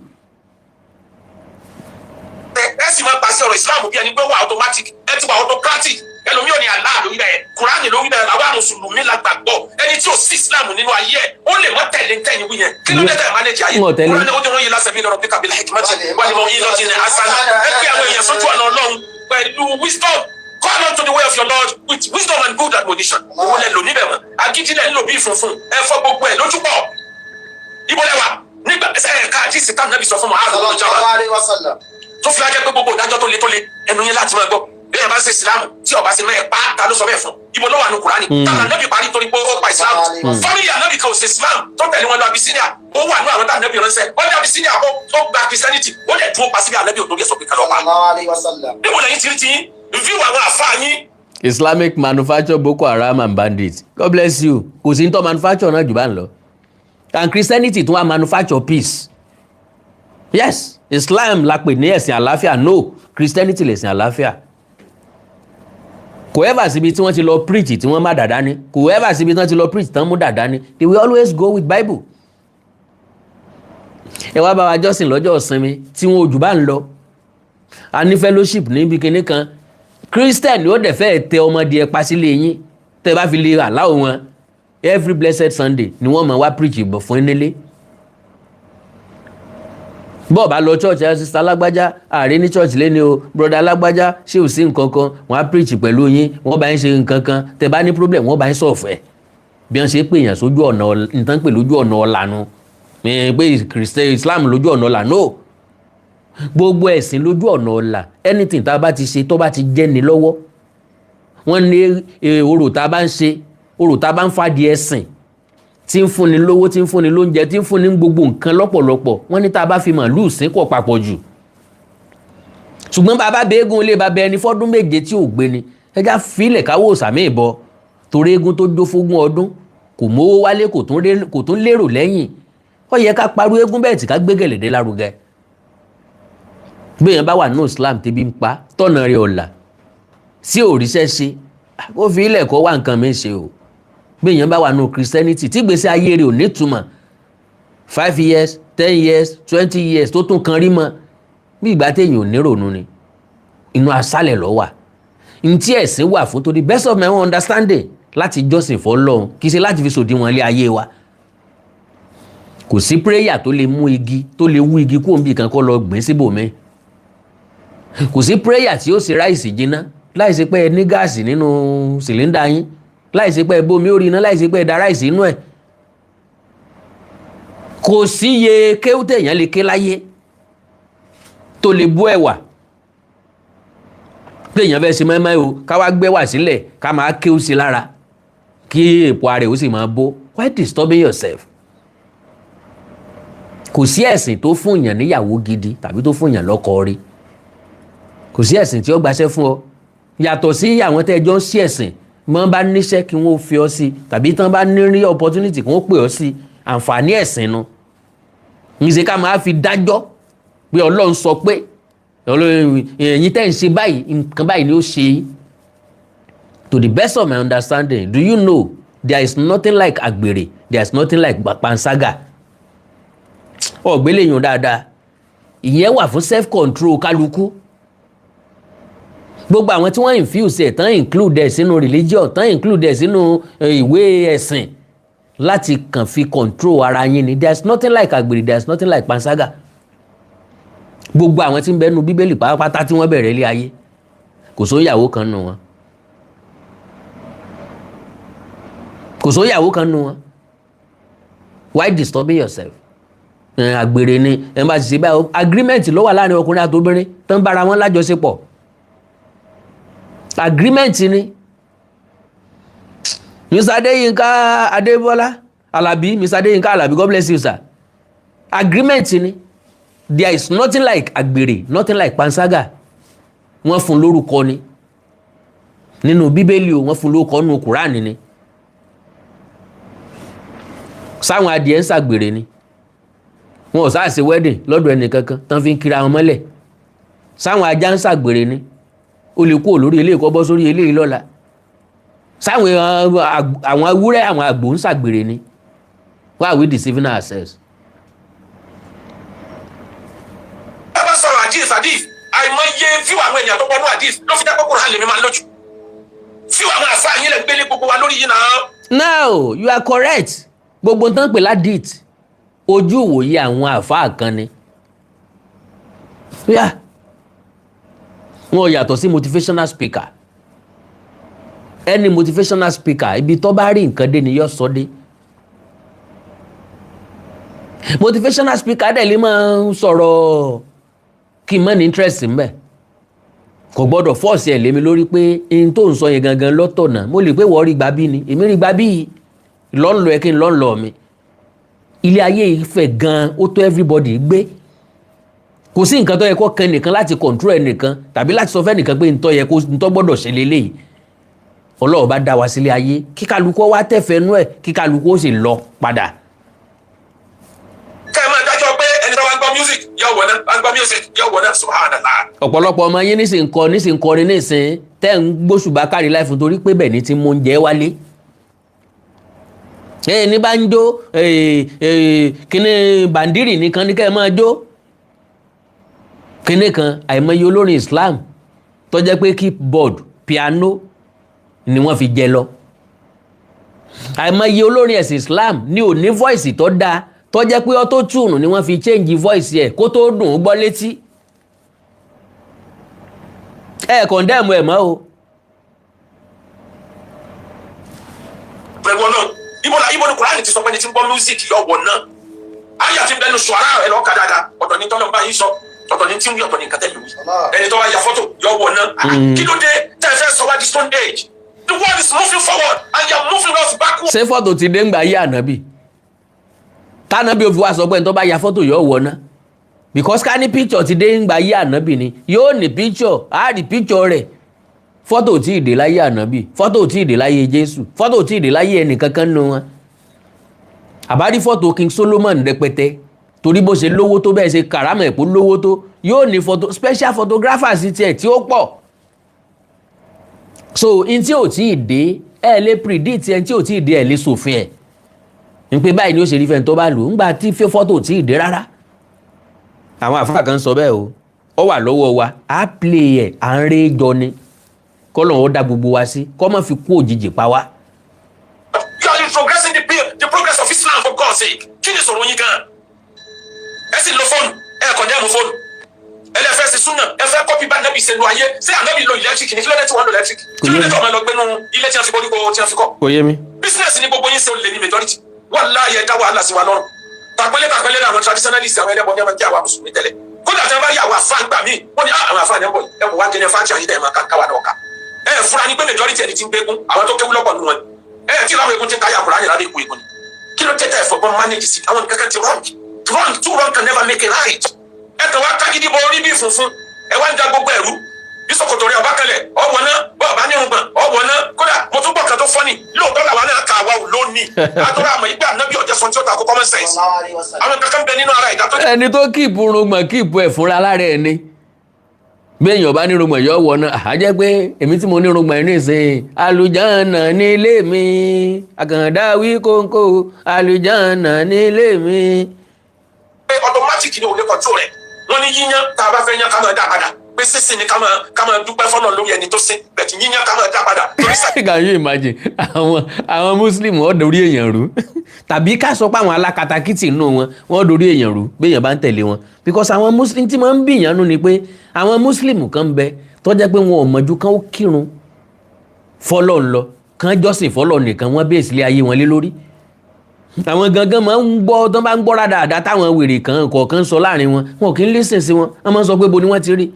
Ẹ sì máa pàṣẹ ọ̀rọ̀ Islam bí ẹni pé wà automatic, ẹ ti wà autocratic. Ẹlòmíì ò ní Allah lórí bẹ́ẹ̀, Kùránì lórí bẹ́ẹ̀. Làwọn mùsùlùmí la gbàgbọ́. Ẹni tí ò sí Islam nínú ayé ẹ̀, ó lè má tẹ̀lé tẹ̀yìn wí yẹn. Kí ló dé tẹ̀ manage ayé? N ò tẹ̀lé. Kùránì ó dúró yìí lásẹ̀ bí lọ́rọ̀ bí kabil hikmati wal mau'izati hasana. Ẹ pé àwọn èèyàn sójú ọ̀nà Ọlọ́run pẹ̀lú wisdom. Call unto the way of your Lord with wisdom and good admonition. Owó lẹ lò níbẹ̀ mọ́, agídí lẹ ń lò bí funfun. Ẹ fọ́ gbogbo ẹ lójú pọ̀. Ibo lẹ wà nígbà ẹ ká àdìsí tá nàbì sọ fún Mu'adh bin Jabal tó fi ajẹ́ pé gbogbo ìdájọ́ tó le tó le ẹnu yẹn láti máa gbọ́? Bí ẹ bá ṣe Ìsìlámù tí ọba ṣe mẹ́ẹ̀ pa, ta ló sọ bẹ́ẹ̀ fún? Ibo ló wà ní Kùránì? Tàbí ànábì parí torí pé ó pa Ìsìlámù? Family ànábì kan ò ṣe Ìsìlámù tó tẹ̀lé wọn lọ Abisinia. Ó wà ní àwọn tá ànábì ránṣẹ́. Ó dé Abisinia, ó gba Christianity, ó lè dúró pa síbi ànábì òtórí ẹ̀ sọ pé kálọ̀ pa. Níbo lẹ́yìn tìrí tiyín fíwọ àwọn àfáà yín? Islamic manufacture Boko Haram and bandits. God bless you. Kò sí ní tó manufacture náà jù bá ń lọ. And Christianity tún wá manufacture peace. Yes, Islam la pè ní ẹ̀sìn àlàáfíà. No, Christianity lẹ̀sìn àlàáfíà. Kò ever síbi tí wọ́n ti lọ preach tí wọ́n má dàda ní. Kò ever síbi tí wọ́n ti lọ preach tán mú dàda ní. They will always go with Bible. Ẹ wá bá wa jọ́sìn lọ́jọ́ ìsinmi tí wọn ò jù bá ń lọ. A ní fellowship níbi kinní kan. Christian ó dẹ̀ fẹ́ẹ̀ tẹ ọmọdé ẹ pa sílé yín tẹ́ bá fi lè allow wọn. Every blessed Sunday ni wọ́n máa wá preach ìbọ̀ fún nílé. Bọ́ọ̀ bá lọ church, ẹ sister alágbájá, ààrẹ ní church lẹ́ni o, brother alágbájá, ṣé ò sí nǹkan kan? Wọ́n á preach pẹ̀lú yín, wọ́n bá ń ṣe nǹkan kan. Tẹ́ bá ní problem, wọ́n bá ń sọ̀fẹ́. Bí wọ́n ṣe pè yàn sójú ọ̀nà, nǹkan pè lójú ọ̀nà ọ̀lànà pé Christian Islam lójú ọ̀nà ọ̀là, no. Gbogbo ẹ̀sìn lójú ọ̀nà ọ̀là. Anything tá a bá ti ṣe tó bá ti jẹ́ ni lọ́wọ́, wọ́n ní orò tá a bá ń ṣe, orò tá a bá ń fàdí ẹ̀sìn tí ń fúnni lówó, tí ń fúnni lóúnjẹ, tí ń fúnni gbogbo nǹkan lọ́pọ̀lọpọ̀, wọ́n ní tá a bá fi màlúù sín kọ̀ papọ̀ jù. Ṣùgbọ́n bàbá bẹ́ẹ̀gùn ilé bàbá ẹni fọ́dún 7 tí ò gbé ni, ẹja filẹ̀ káwọ́ sàmì ìbọ, torí eégún tó jó fógún ọdún kò mówó wálé, kò tún lérò lẹ́yìn. Ó yẹ ká parú eégún bẹ́ẹ̀ tí ká gbé gẹ̀lẹ́dẹ́ lárugẹ. Gbéyàn bá wà ní Islam tẹ́bí ń pa tọ̀nà rẹ̀ ọ̀la sí òrìṣẹ́ ṣe, ó fi ilẹ̀ kọ́ wá nǹkan mi ṣe o. Gbéyàn bá wà ní Christianity tí gbèsè ayé rẹ̀ ò nítumọ̀, 5 years, 10 years, 20 years tó tún kan rí mọ́ bí ìgbà téèyàn ò ní rònú ni, inú aṣálẹ̀ ló wà. Ntí ẹ̀sìn wà fún, to the best of my own understanding, láti jọ́sìn fọ́lọ́run, kì í ṣe láti fi sòdiwọ̀n ilé ayé wa. Kò sí prayer tó lè mú igi, tó lè wú igi kúrò níbi kan kó lọ gbìn síbòmí. Kò sí prayer tí ó ṣe rice jiná láì ṣe pé ẹ ní gas nínú cylinder yín, láì ṣe pé ẹ bómi orí iná, láì ṣe pé ẹ da rice inú ẹ̀. Kò síye kéwú téèyàn lè ké láyé tó lè bú ẹ̀wà téèyàn fẹ́ ṣe mọ́ẹ́mọ́ o, ká wá gbẹ́wà sílẹ̀, ká máa kéwú sí lára, kí èèpo ara ẹ̀ ó sì máa bó. Why disturbing yourself? Kò sí ẹ̀sìn tó fún yàn níyàwó gidi tàbí tó fún yàn lọ́kọ rí. Kò sí ẹ̀sìn tí ó gbaṣẹ́ fún ọ yàtọ̀ sí àwọn tẹ́ ẹ jọ ń sí ẹ̀sìn. Mọ́ bá níṣẹ́ kí wọ́n fi ọ sí, tàbí tán bá ní rí opportunity kí wọ́n pè ọ sí. Àǹfààní ẹ̀sìn nu ní ṣe ká máa fi dájọ́ pé Ọlọ́run sọ pé ẹ̀yin tẹ́ ń ṣe báyìí, nǹkan báyìí ni ó ṣe yín. To the best of my understanding, do you know there is nothing like àgbèrè, there is nothing like panṣágà? Ọ̀gbẹ́lẹ̀ yùn dáadáa. Ìyẹn wà fún self control kálukú. Gbogbo àwọn tí wọ́n infuse ẹ̀ tán, include ẹ̀ sínú religion tán, include ẹ̀ sínú ìwé ẹ̀sìn láti kàn fi control ara yín ni. There is nothing like àgbèrè, there is nothing like panṣágà. Gbogbo àwọn tí ń bẹ nínú Bíbélì pátápátá tí wọ́n bẹ̀rẹ̀ ilé ayé, kò sóyàwó kan nù wọn, kò sóyàwó kan nù wọn. Why disturbing yourself? Àgbèrè ni ẹ bá ti ṣe báyìí. Agreement ló wà láàrin ọkùnrin àti obìnrin tó ń bára wọn lájọṣepọ̀. Agreement ni. Mr. Adéyínká Adébọ́lá Alábí, Mr. Adéyínká Alábí, God bless you, sir. Agreement ni. There is nothing like àgbèrè, nothing like panṣágà. Wọ́n fún lórúkọ ni nínú Bíbélì o, wọ́n fún lórúkọ nínú Kùránì ni. Sáwọn adìẹ ń ṣàgbèrè ni? Wọn ò sáà ṣe wedding lọ́dọ̀ ẹnì kankan tán fi ń kiri àwọn mọ́lẹ̀. Sáwọn ajá ń ṣàgbèrè ni? Ó lè kúrò lórí eléyìí kó bọ́ sórí eléyìí lọ́la. Sáwọn àwọn ewúrẹ́, àwọn àgbò ń ṣàgbèrè ni? Why are we deceiving ourselves? Ẹ bá sọ̀rọ̀ hadith, hadith, àìmọye fíwọ̀ àwọn ènìyàn tó wọnú hadith ló fi dápọ̀ kúrò lèmi máa ń lójú fíwọ̀ àwọn àfa yín lè gbélé gbogbo wa lórí yìí náà. Now you are correct. Gbogbo tán pè ládìt, ojú ìwòye àwọn àfáà kan ni. Yeah, wọn ò yàtọ̀ sí motivational speaker. Any motivational speaker, ibi tó bá rí nǹkan dé ni yóò sọ dé. Motivational speaker dẹ̀ lè máa ń sọ̀rọ̀ kí n má ní interest ńbẹ̀. Kò gbọ́dọ̀ force ẹ̀ lé mi lórí pé n tó ń sọ yẹn gangan lọ́tọ̀nà. Mo lè pé wọ́n rí gbà bí ni èmi rí gbà bí lọ́nlọ́ ẹ kí n lọ́nlọ́ mi. Ilé ayé yìí fẹ̀ gan, ó tó everybody gbé. Kò sí nǹkan tó yẹ kó kan nìkan láti control ẹnìkan tàbí láti sọ fẹ́nìkan pé ntọ́ yẹ kó ntọ́ gbọ́dọ̀ ṣe leléyìí. Ọlọ́run bá dá wa sílé ayé, kí kálukú wá tẹ̀fẹ́ nú ẹ̀, kí kálukú ó sì lọ padà. Kẹ́ ẹ máa dájọ́ pé ẹni tó bá ń gbọ́ music yóò wọ̀ náà, bá ń gbọ́ music yóò wọ̀ náà. Subhanallah. Ọ̀pọ̀lọpọ̀ ọmọ yín nísìn kọ, nísìn kọrin, nísìn tẹ́ ń gbóṣùbà kárí láìfún torí pé bẹ́ẹ̀ ni ti mú oúnjẹ wálé. Ẹ ní bá ń jó kíní bàndírì nìkan ní kẹ́ ẹ máa jó kíní kan. Àìmọye olórin Islam tó jẹ́ pé keyboard, piano ni wọ́n fi jẹ lọ. Àìmọye olórin ẹ̀sìn Islam ní ò ní voice tó dáa, tó jẹ́ pé auto tune ni wọ́n fi change voice ẹ̀ kó tó dùn ún gbọ́ létí. Ẹ condemn ẹ̀ mọ́ o. Pẹ̀lú ọ̀nà ibo la ibo ni Kùránì ti sọ pé ẹni tí ń gbọ́ music yóò wọ̀ náà? Ayé àti bẹnu sọ ara ẹ lọ́ọ́ ka dáadáa. Ọ̀tọ̀ ní tọ́lọ́ bá yín sọ, ọ̀tọ̀ ní tí ń wí, ọ̀tọ̀ ní nǹkan tẹ́lẹ̀ wí. Ẹni tó bá ya fọ́tò yóò wọ̀ náà. Kí ló dé tẹ́ ẹ fẹ́ sọ wá di stone age? The world is moving forward and you are moving us backward. Ṣé fọ́tò ti dé ń gbà yí ànábì tànábì ó fi wá sọ pé ẹni tó bá ya fọ́tò yóò wọ̀ ná? Because ká ní picture ti dé ń gbà yí ànábì ni, yóò ní picture, á rí picture rẹ̀. Fọ́tò tí ì dé láyé ànábì, fọ́tò tí ì dé láyé Jésù, fọ́tò tí ì dé láyé ẹnìkankan nù wọn. Àbárí fọ́tò King Solomon rẹpẹtẹ, torí bó ṣe lówó tó, bẹ́ẹ̀ ṣe kàrámọ̀ ẹ̀pọ̀ lówó tó, yóò ní photo, special photographers tiẹ̀ tí ó pọ̀. So n tí ò tí ì dé, ẹ lè predict ẹ. Tí ò tí ì dé, ẹ lè sòfin ẹ n pé báyìí ni ó ṣe rí fẹ́ni tó bá lò ńgbà tí fọ́tò tí ì dé rárá. Àwọn àfáà kan sọ bẹ́ẹ̀ o. Ó wà lọ́wọ́ wa, á play ẹ̀, à ń ré jọ ni. Kọ́lọ́run ó dá gbogbo wa sí, kó má fi kú òjijì pa wá. You are progressing the progress of Islam, for God's sake. Kí ni sọ̀rọ̀ yín gan? Ẹ sì lo fóònù, ẹ kàn dé àmú fóònù. Ẹ lè fẹ́ ṣe súnà, ẹ fẹ́ copy bá Nábì ṣe lu ayé. Ṣé Ànábì lo electric ni? Kí ló dé tí wọ́n lo electric? Kí ló dé tí wọ́n lọ gbénu ilé tí wọ́n fi koríko tí wọ́n fi kọ́? Kò yé mi. Business ni gbogbo yín ṣe, olè ní majority. Wallahi, ẹ dá wàhálà sí wa lọ́rùn. Tàpẹ́lẹ́ tàpẹ́lẹ́ làwọn traditionalists, àwọn ẹlẹ́bọn ní ọmọ jẹ́ àwa mùsùlùmí tẹ́lẹ̀. Kódà tí wọ́n bá rí àwọn àfa gbà míì, wọ́n ní àwọn àfa ní ẹ̀bọ̀ ẹ̀bọ̀ wá jẹ́ ní fáńtì àyídá ẹ̀ máa ká káwa náà ká. Ẹ fura ni pé majority ẹni tí ń gbégún, àwọn tó kéwú lọ́pọ̀ nù wọn. Ẹ tí láwọn egun ti ń káyà Kùránì lábẹ́ ikú egun ni. Kí ló tẹ́tẹ́ ẹ̀fọ́gbọ́n manage sí àwọn nǹkan kan ti wrong? Wrong, two wrong can never make a right. Ẹ kàn wá kágídí bọ orí bí funfun, ẹ wá ń da gbogbo ẹ̀rú. Bí ṣòkòtò rẹ ọba kalẹ̀, ọwọ́ náà, bọ́ ọba ní irùngbọ̀n, ọwọ́ náà. Kódà mo tún gbọ́ kan tó fọ́nì, lóòótọ́ làwa náà kà wá ò lónìí. Àtúrà àmọ́ ìgbà Ànábì ọ̀jẹ̀ sọ tí ó ta ko common sense. Àwọn kankan bẹ nínú ara ìdá tó Ẹni tó keep irùngbọ̀n, keep ẹ̀ fúnra lára ẹ̀ ni. Bí èèyàn bá nírùngbọ̀n yọ wọ̀ náà, àá jẹ́ pé èmi tí mo nírùngbọ̀n ẹ̀ nísìnyí, àlùjánnà nílé mi, Àkàndá wí kóńkó, àlùjánnà nílé mi. Pé automatic ni ò lè control rẹ̀. Wọ́n ní yíyan tá a bá fẹ́ yan, ká máa dá padà. Pé sísìn ni ká máa dúpẹ́ fọ́nà lórí ẹni tó sín bẹ̀tì, yíyan ká máa dá padà torí sà. Can you imagine? Àwọn Muslim, wọ́n dorí èèyàn rú, tàbí ká sọ pé àwọn alákatakítì nínú wọn, wọ́n dorí èèyàn rú béèyàn bá ń tẹ̀lé wọn, because àwọn Muslim tí máa ń bìyàn nú ni pé àwọn Muslim kan bẹ tó jẹ́ pé wọn ò mọ̀jú kán ó kírun fọlọ́ ń lọ, kán jọ́sìn fọlọ́ nìkan, wọ́n bẹ́ẹ̀ sílé ayé wọn lé lórí. Àwọn gangan máa ń gbọ́ tó bá ń gbọ́ rádaràda táwọn wèrè kan kọ̀ọ̀kan sọ láàrin wọn, wọn kì í listen sí wọn. Wọ́n máa ń sọ pé bo ni wọ́n ti rí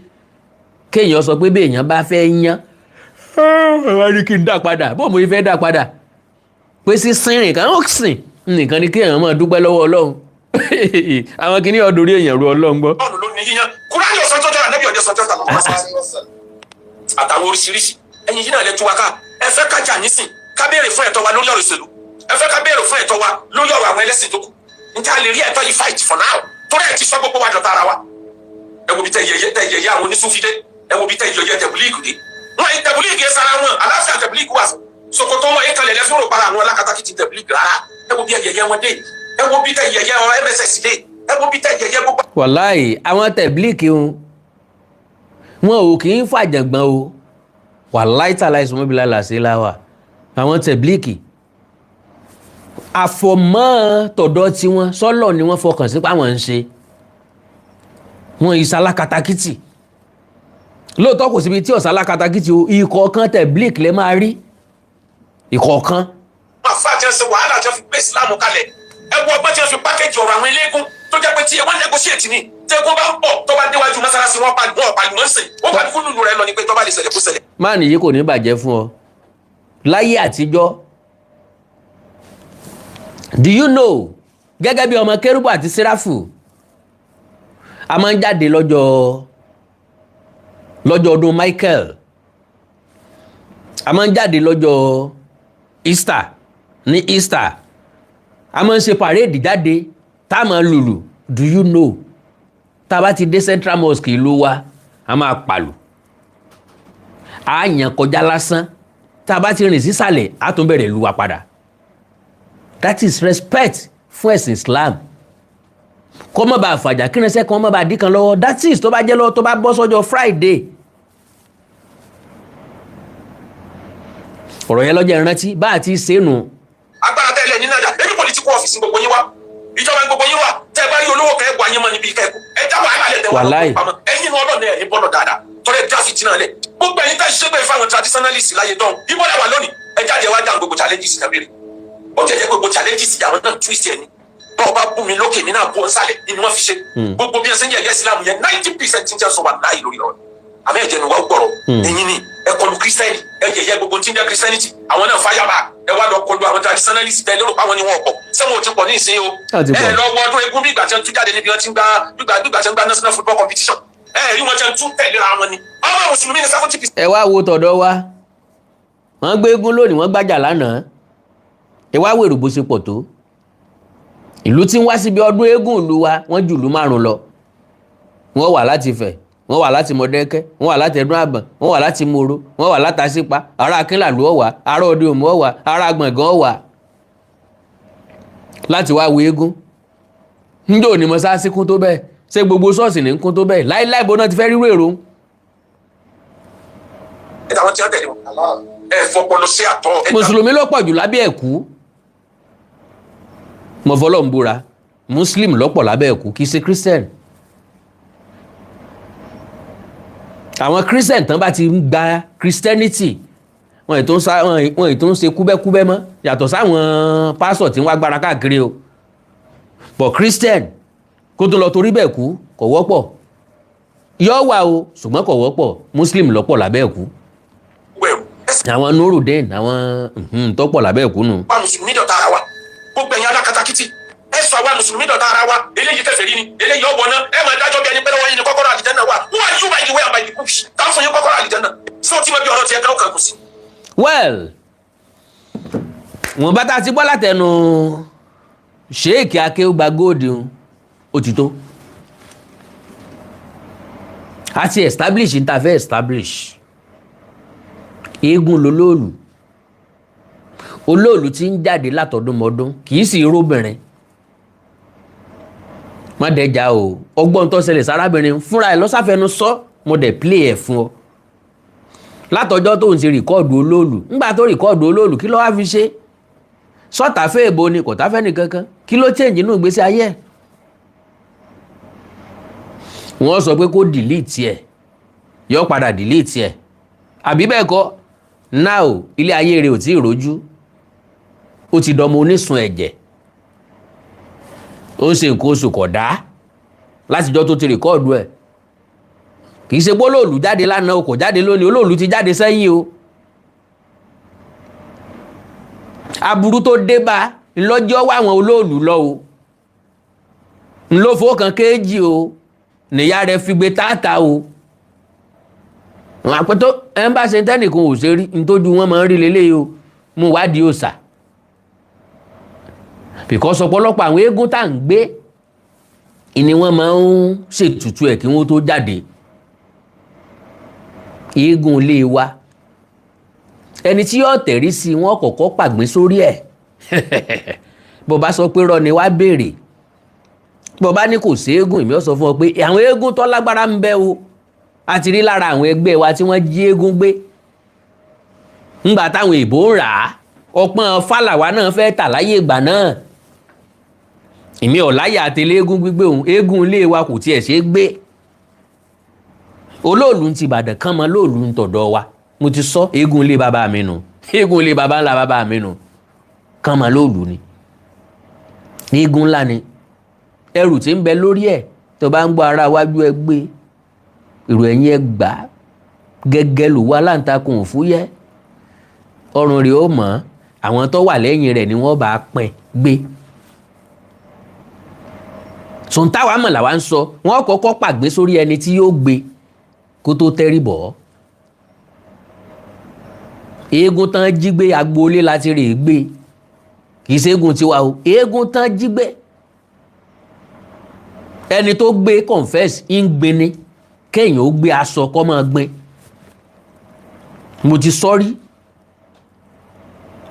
kéèyàn sọ pé béèyàn bá fẹ́ yán, wọ́n ní kí n dá padà, bó mo fẹ́ dá padà, pé sísìn nìkan ó sìn nìkan ni kéèyàn máa dúpẹ́ lọ́wọ́ Ọlọ́run. Àwọn kìíní ọdún orí èèyàn ru Ọlọ́run gbọ́. Ọ̀nà ló ní yíyan, Kúránì ọ̀sán tó dára, Ànábì ọ̀jẹ̀ sọ tó dára àtàwọn oríṣiríṣi. Ẹ̀yin yìí náà lè tú wa ká. Ẹ fẹ́ ká jà nísìn, ká béèrè fún ẹ̀tọ́ wa lórí ọ̀rọ̀ ìṣèlú, ẹ fẹ́ ká béèrè fún ẹ̀tọ́ wa lórí ọ̀rọ̀ àwọn ẹlẹ́sìn tó kù. Njẹ́ a lè rí ẹ̀tọ́ yìí fight for now? Torí ẹ̀ ti sọ gbogbo wa dọ̀tá ara wa. Ẹ wo bí tẹ yẹyẹ, tẹ yẹyẹ àwọn onísúfídé, ẹ wo bí tẹ yẹyẹ tẹ̀bílíìgì dé. Wọn yìí tẹ̀bílíìgì yẹn sara wọn, aláfíà tẹ̀bílíìgì wà, ṣòkòtò wọn yìí kalẹ̀ lẹ́fún rò para àwọn alákatakítí tẹ̀bílíìgì rárá. Ẹ wo bí yẹyẹ wọn dé, ẹ wo bí tẹ yẹyẹ ọ MSS dé, ẹ wo bí tẹ yẹyẹ gbogbo. Wàláì, àwọn tẹ̀blíkì wọn ò kì í fàjàngbọ̀n o. Wàláì tàláì sọmọbìlà làṣẹ láwà, àwọn tẹ̀blíkì àfọ̀mọ́ tọ̀dọ̀ tiwọn sọ́lọ̀ ni wọ́n fọkàn sí páwọn ń ṣe wọn ìsalákatakítì. Lóòótọ́, kò síbi tí ọ̀sálákatakítì o. Ìkọ̀ọ̀kan tẹ̀blíkì lè máa rí ìkọ̀ọ̀kan. Àfa àti ẹsẹ wàhálà tí wọn fi gbé Ìsìlámù kalẹ̀, ẹ wo ọgbọ́n tí wọn fi package ọ̀rọ̀ àwọn eléégún tó jẹ́ pé tí wọ́n negotiate ni. Tí eégún bá ń bọ̀, tó bá déwájú mọ́sálásí, wọn pa wọn pa lùmọ́ sìn, wọ́n pa kúlùlù rẹ lọ ni pé tó bá lè ṣẹlẹ̀, kó ṣẹlẹ̀. Máà nìyí, kò ní bàjẹ́ fún ọ. Láyé àtijọ́, do you know, gẹ́gẹ́ bí ọmọ kérúbù àti séráfù, a máa ń jáde lọ́jọ́ ọdún Michael, a máa ń jáde lọ́jọ́ Easter, ní Easter a máa ń ṣe parade jáde tá a máa lùlù. Do you know, tá a bá ti dé Central Mosque ìlú wa, a máa pàlù, a yàn kọjá lásán. Tá a bá ti rìn sísàlẹ̀, a tún bẹ̀rẹ̀ lu wa padà. That is respect fún ẹ̀sìn Islam. Kó má bàa fàjà, kí irinṣẹ́ kan má bàa dí kan lọ́wọ́. That is tó bá jẹ́ lọ́wọ́, tó bá bọ́ sọ́jọ́ Friday. Ọ̀rọ̀ yẹn lọ́jọ́ ìrántí bá a ti ṣe é nù. Agbára tẹ́lẹ̀ ní nájà ẹbí, political office gbogbo yín wá, ìjọba gbogbo yín wá. Tẹ́ ẹ bá rí olówó kẹ́ ẹ wà yín mọ́ níbi kẹ́kọ̀ọ́, ẹ já wàhálà lẹ̀ tẹ́ wà Wàláì. lọ́wọ́ pamọ́. Ẹ̀yin ní ọlọ́ọ̀nà ẹ̀ ní bọ́lọ̀ dáadáa tọ́lẹ̀ dá fìtínà lẹ̀. Gbogbo ẹ̀yin tá ṣe bẹ́ẹ̀ fáwọn traditionalist láyé dán ìbọ̀lẹ̀ wà lónìí, ẹ jáde wá dáhùn gbogbo challenges kábírì. Ó jẹ́ jẹ́ gbogbo challenges àwọn náà twist ẹ̀ ni. Bọ́ọ̀ bá bú mi lókè, mi náà bú ọ nsàlẹ̀ ni wọ́n fi ṣe gbogbo bí ẹ ṣe ń yẹ̀yẹ́ Islam yẹn. 90% ń jẹ́ sọ wà láàyè lórí ọ̀rọ̀ àmọ́ ẹ̀jẹ̀ ni wọ́n gbọ́rọ̀. Ẹ̀yin ni ẹ kọlu Kírísítẹ́nì, ẹ yẹ̀yẹ́ gbogbo tí ń jẹ́ Christianity, àwọn náà fáyàbà. Ẹ wá lọ kọlu àwọn traditionalist tẹ lérò páwọn ni wọn pọ̀. Sẹ́wọ̀n ò ti pọ̀ ní ìsín o? Wọ́n ti pọ̀. Ẹ lọ wọ ọdún eégún, bí ìgbà tí wọ́n tún jáde níbi wọ́n ti ń gbá, gbígbà tí wọ́n ń gbá national football competition. Ẹ rí wọn tí wọ́n tún tẹ̀léra wọn ni ọmọ mùsùlùmí ní 70%. Ẹ wá wo tọ̀dọ̀ wa, wọ́n gbé eégún lónìí, wọ́n gbájà lánàá. Ẹ wá wèrò bó ṣe pọ̀ tó. Ìlú tí ń wá síbi ọdún eégún ìlú wa, wọ́n jù ìlú márùn lọ. Wọ́n wà láti Ifẹ̀, wọ́n wà láti Mọ̀dẹ́kẹ́, wọ́n wà láti Ẹdún Àbọ̀n, wọ́n wà láti Moro, wọ́n wà láti Àṣípa, ará Akínlàlú ọ̀wà, ará Òde Òmu ọ̀wà, ará Gbọ̀ngàn ọ̀wà, láti wá wo eégún. Njẹ́ òní mọ́sáàsì kún tó bẹ́ẹ̀? Ṣé gbogbo ṣọ́ọ̀ṣì ní kún tó bẹ́ẹ̀? Láíláí, bó náà ti fẹ́ rírò èrò. Ẹ àwọn tí wọ́n tẹ̀lé wọn. Ẹ fọpọlọ sí àtọ. Mùsùlùmí ló pọ̀ jù lábẹ́ ẹ̀kú. Mo fọlọ́ ń búra, muslim ló pọ̀ lábẹ́ ẹ̀kú, kì í ṣe christian. Àwọn christian tán bá ti ń gba christianity, wọn ètò ń sá, wọn ètò ń ṣe kúbẹ́kúbẹ́ mọ́, yàtọ̀ sáwọn pásọ̀ tí ń wá gbára káàkiri o. But christian kó tó lọ torí bẹ́ẹ̀ kú kò wọ́pọ̀, yọ wà o, ṣùgbọ́n kò wọ́pọ̀. Muslim ló pọ̀ lábẹ́ ẹ̀kú, àwọn nurudeen, àwọn tó pọ̀ lábẹ́ ẹ̀kú nù. Wa mùsùlùmí dọ̀tá ara wa, gbogbo ẹ̀yin alákatakítí, ẹ sọ àwa mùsùlùmí dọ̀tá ara wa. Eléyìí kèfèrí ni, eléyìí ọ̀wọ́ náà, ẹ máa dájọ́ bí ẹni pé lọ́wọ́ yín ni kọ́kọ́rọ́ àlìjánnà wà. Who are you by the way and by the bush? Tá fún yín kọ́kọ́rọ́ àlìjánnà sọ tí mo bí ọ̀rọ̀ tiẹ̀ kan ó kàn kù sí. Well, wọn bá tá a ti gbọ́ látẹnu Sheikh Akéwùgbà Gold, ó ti tó. A ti establish n ta fẹ́ establish. Eégún lolóòlù, olóòlù tí ń jáde látọdúnmọdún, kì í sì róbìnrin má dẹjà o. Ọgbọ́n tó ṣẹlẹ̀ sárábìnrin fúnra ẹ̀ lọ́sàfẹ́nu sọ, mo dẹ̀ play ẹ̀ fún ọ látọjọ́ tó ń ṣe record olóòlù. Ńgbà tó record olóòlù, kí ló wá fi ṣe? Sọ́tàfẹ́ èbó ni, kò táfẹ́ nìkankan. Kí ló change inú ìgbésí ayé ẹ̀? Wọ́n sọ pé kó delete ẹ̀, yọ padà delete ẹ̀, àbí bẹ́ẹ̀ kọ́? Now ilé ayé rẹ̀ ò tí ì rojú, ó ti dọmọ onísun ẹ̀jẹ̀, ó ń ṣe nǹkan oṣù kọ̀dá látijọ́ tó ti record ẹ̀. Kì í ṣe pé olóòlù jáde lánàá o, kò jáde lónìí, olóòlù ti jáde sẹ́yìn o. Aburú tó dé bá ńlọ́jọ́ wá àwọn olóòlù lọ o, ńlọ́fọ́ kan kéèjì o, nìyá rẹ̀ fi gbé táàtà o. Àpótó ẹ̀ ń bá ṣe tẹ́nìkan ò ṣe rí ntójú wọn máa ń rí leléyìí o. Mú wádìí òòṣà, because ọ̀pọ̀lọpọ̀ àwọn eégún tá à ń gbé ni wọ́n máa ń ṣètùtù ẹ̀ kí wọ́n tó jáde. Eégún ilé wa, ẹni tí yóò tẹ̀rí sí wọn kọ́kọ́ pàgbín sórí ẹ̀. Bó bá sọ pé rọ ni wá béèrè, bó bá ní kò sí eégún, èmi ó sọ fún ọ pé àwọn eégún tó lágbára ń bẹ o. A ti rí lára àwọn ẹgbẹ́ wa tí wọ́n jí eégún gbé ńgbà táwọn èèbó ń rà á. Ọpọ́n fàlàwà náà fẹ́ tà láyé ìgbà náà. Èmi ọ̀láyà àtẹlé eégún gbígbé òun. Eégún ilé wa kò tiẹ̀ ṣe é gbé. Olóòlù ti Ìbàdàn kan mọ lóòlù ń tọ̀dọ̀ wa. Mo ti sọ, eégún ilé bàbá mi nù, eégún ilé bàbá ńlá bàbá mi nù, kan mọ lóòlù ni, eégún ńlá ni. Ẹrù tí ń bẹ lórí ẹ̀, tó bá ń gbọ́ ara wájú ẹ gbé, èrò ẹ̀yìn ẹ gbà gẹ́gẹ́ ló wá láǹtakùn òfúyẹ́, ọrùn rẹ̀ ó mọ̀. Àwọn tó wà lẹ́yìn rẹ̀ ni wọ́n bá pín gbé. Sọ̀ǹtàwá mọ̀ làwa ń sọ. Wọ́n kọ́kọ́ pàgbé sórí ẹni tí yóò gbé kó tó tẹ́rí bọ̀ ọ́. Eégún tán jí gbé, agboolé láti rè é gbé, kì í ṣe eégún tiwa o. Eégún tán jí gbé, ẹni tó gbé confess ń gbé ni. Kéèyàn ó gbé aṣọ kọ́ máa gbé. Mo ti sọ rí,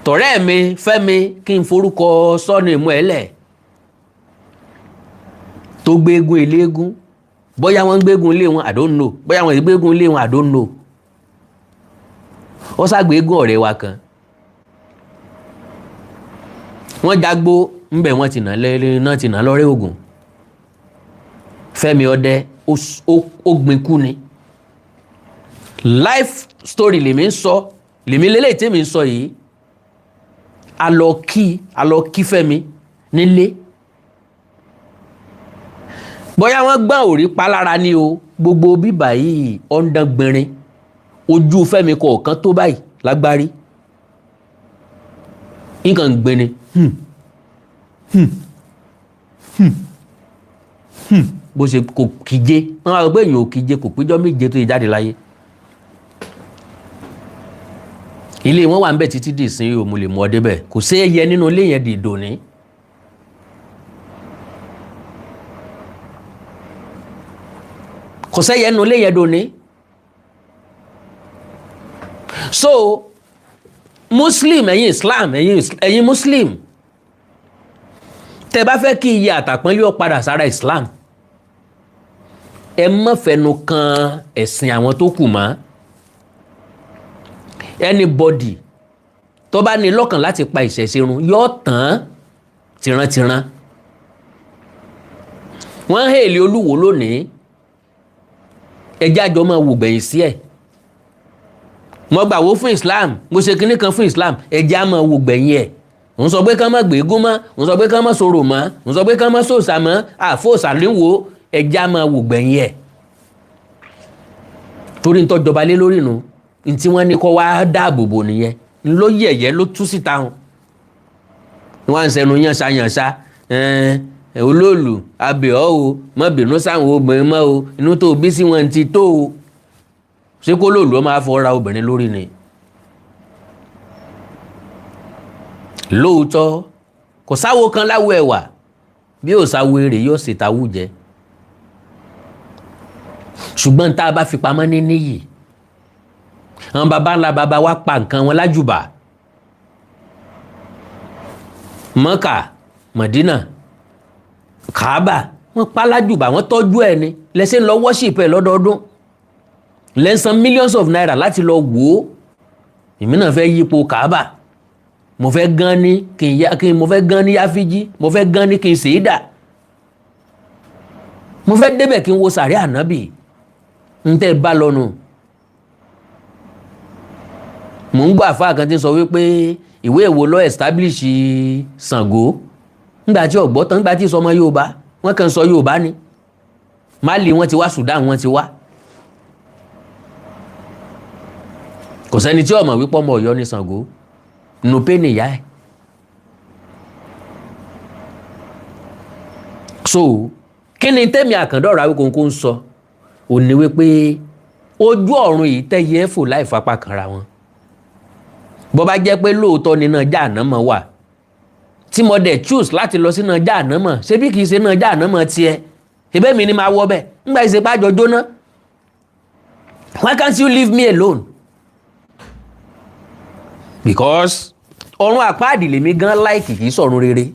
tọ̀rẹ́ mi Fẹ́mi, kí n forúkọ sọ́ni ìmú ẹ̀ lẹ̀, tó gbégun eléégún, bóyá wọ́n ń gbégun ilé wọn, I don't know, bóyá wọ́n ń gbégun ilé wọn, I don't know. Ó ṣàgbégun ọ̀rẹ́ wa kan, wọ́n jágbó ńbẹ̀, wọ́n ti nà lẹ́lẹ́ náà, ti nà lọ́rẹ́ ògùn. Fẹ́mi ọdẹ ó gbin kú ni. Life story lèmi ń sọ, lèmi lélẹ́yìí tèmi ń sọ yìí. A lọ kí Fẹ́mi nílé. Bóyá wọ́n gbọ́n òrí palára ni o, gbogbo bíbà yìí ọ̀ndàn gbìnrin ojú Fẹ́mi kọ̀ọ̀kan tó báyìí lágbárí, nǹkan ń gbìnrin bó ṣe kò kíje. Wọ́n á gbé èèyàn ò kíje, kò péjọ 7 tó yẹ jáde láyé. Ilé wọn wà ń bẹ títí dì sí o, mo lè mú ọ débẹ̀. Kò sí ẹyẹ nínú ilé yẹn di ìdòní. Kò sẹ́yẹ nínú ilé yẹn dòní. So muslim, ẹ̀yin islam, ẹ̀yin muslim, tẹ́ bá fẹ́ kí iye àtàpọ́nlé ó padà sára islam, ẹ má fẹnu kan ẹ̀sìn àwọn tó kù mọ́. Anybody tó bá ní lọ́kàn láti pa ìṣẹ̀ṣe run yóò tán tìrantìran. Wọ́n hail Olúwo lónìí, ẹjẹ́ àjọ máa wò gbẹ̀yìn sí ẹ̀. Mo gbà wó fún Islam, mo ṣe kinní kan fún Islam, ẹjẹ́ á máa wò gbẹ̀yìn ẹ̀. Òun sọ pé kán má gbégún mọ́, òun sọ pé kán má sọ̀rọ̀ mọ́, òun sọ pé kán má sòsà mọ́, àfòsà níwò, ẹjẹ́ á máa wò gbẹ̀yìn ẹ̀. Torí ń tọ́jọba lé lórí nu, ntí wọ́n ní kó wá dáàbò bò nìyẹn, ló yẹ̀yẹ́ ló tú síta hàn. Wọ́n á ń sẹnu yànṣá yànṣá, olóòlù abẹ́ ọ́ o, má bínú sáwọn obìnrin mọ́ o, inú tó bí sí wọn ti tó o. Ṣé kó lóòlù ọ máa fọ́ ra obìnrin lórí ni? Lóòótọ́ kò sáwo kan láwo ẹ̀wà, bí ò sáwo èrè yóò sì tawú jẹ. Ṣùgbọ́n tá a bá fi pamọ́ ní níyì, àwọn baba ńlá baba wa pa nǹkan wọn lájùbà. Mọ́kà, Mọ̀dínà, Kàábà, wọ́n pa lájùbà, wọ́n tọ́jú ẹ̀ ni. Lẹ́sẹ̀ ń lọ worship ẹ̀ lọ́dọọdún, lẹ́sàn millions of naira láti lọ wò ó. Èmi náà fẹ́ yípo Kàábà, mo fẹ́ gan ní kí n ya kí n mo fẹ́ gan ní yáfíjí, mo fẹ́ gan ní kí n ṣèyídà, mo fẹ́ débẹ̀ kí n wo sàrí ànábì. N tẹ́ bá lọ́nu. Mò ń gbọ́ àfáà kan tí ń sọ wípé ìwé èwo ló establish Ṣàngó, ńgbà tí ọ̀gbọ́ tán, ńgbà tí sọmọ Yorùbá, wọ́n kàn sọ Yorùbá ni. Mali wọ́n ti wá, Sudan wọ́n ti wá. Kò sẹ́ni tí ó mọ̀ wípé ọmọ Ọ̀yọ́ ni Ṣàngó, Nupe nìyá ẹ̀. So kí ni tẹ́mi Àkàndọ̀rọ̀ Awíkonko ń sọ? Ò ní wípé ojú ọ̀run yìí tẹ́yẹ fò láì fapá kanra wọn. Bó bá jẹ́ pé lóòótọ́ ni náà jáànámọ̀ wà, tí mo dẹ̀ choose láti lọ sínú jáànámọ̀, ṣé bí kìí ṣe náà jáànámọ̀ tiẹ̀, ṣebẹ́ mi ni máa wọ bẹ́ẹ̀ ńgbà ìṣèpájọ jóná. Why can't you leave me alone? Because ọ̀run àpáàdì lèmi gan láìkì, kìí sọ̀run rere.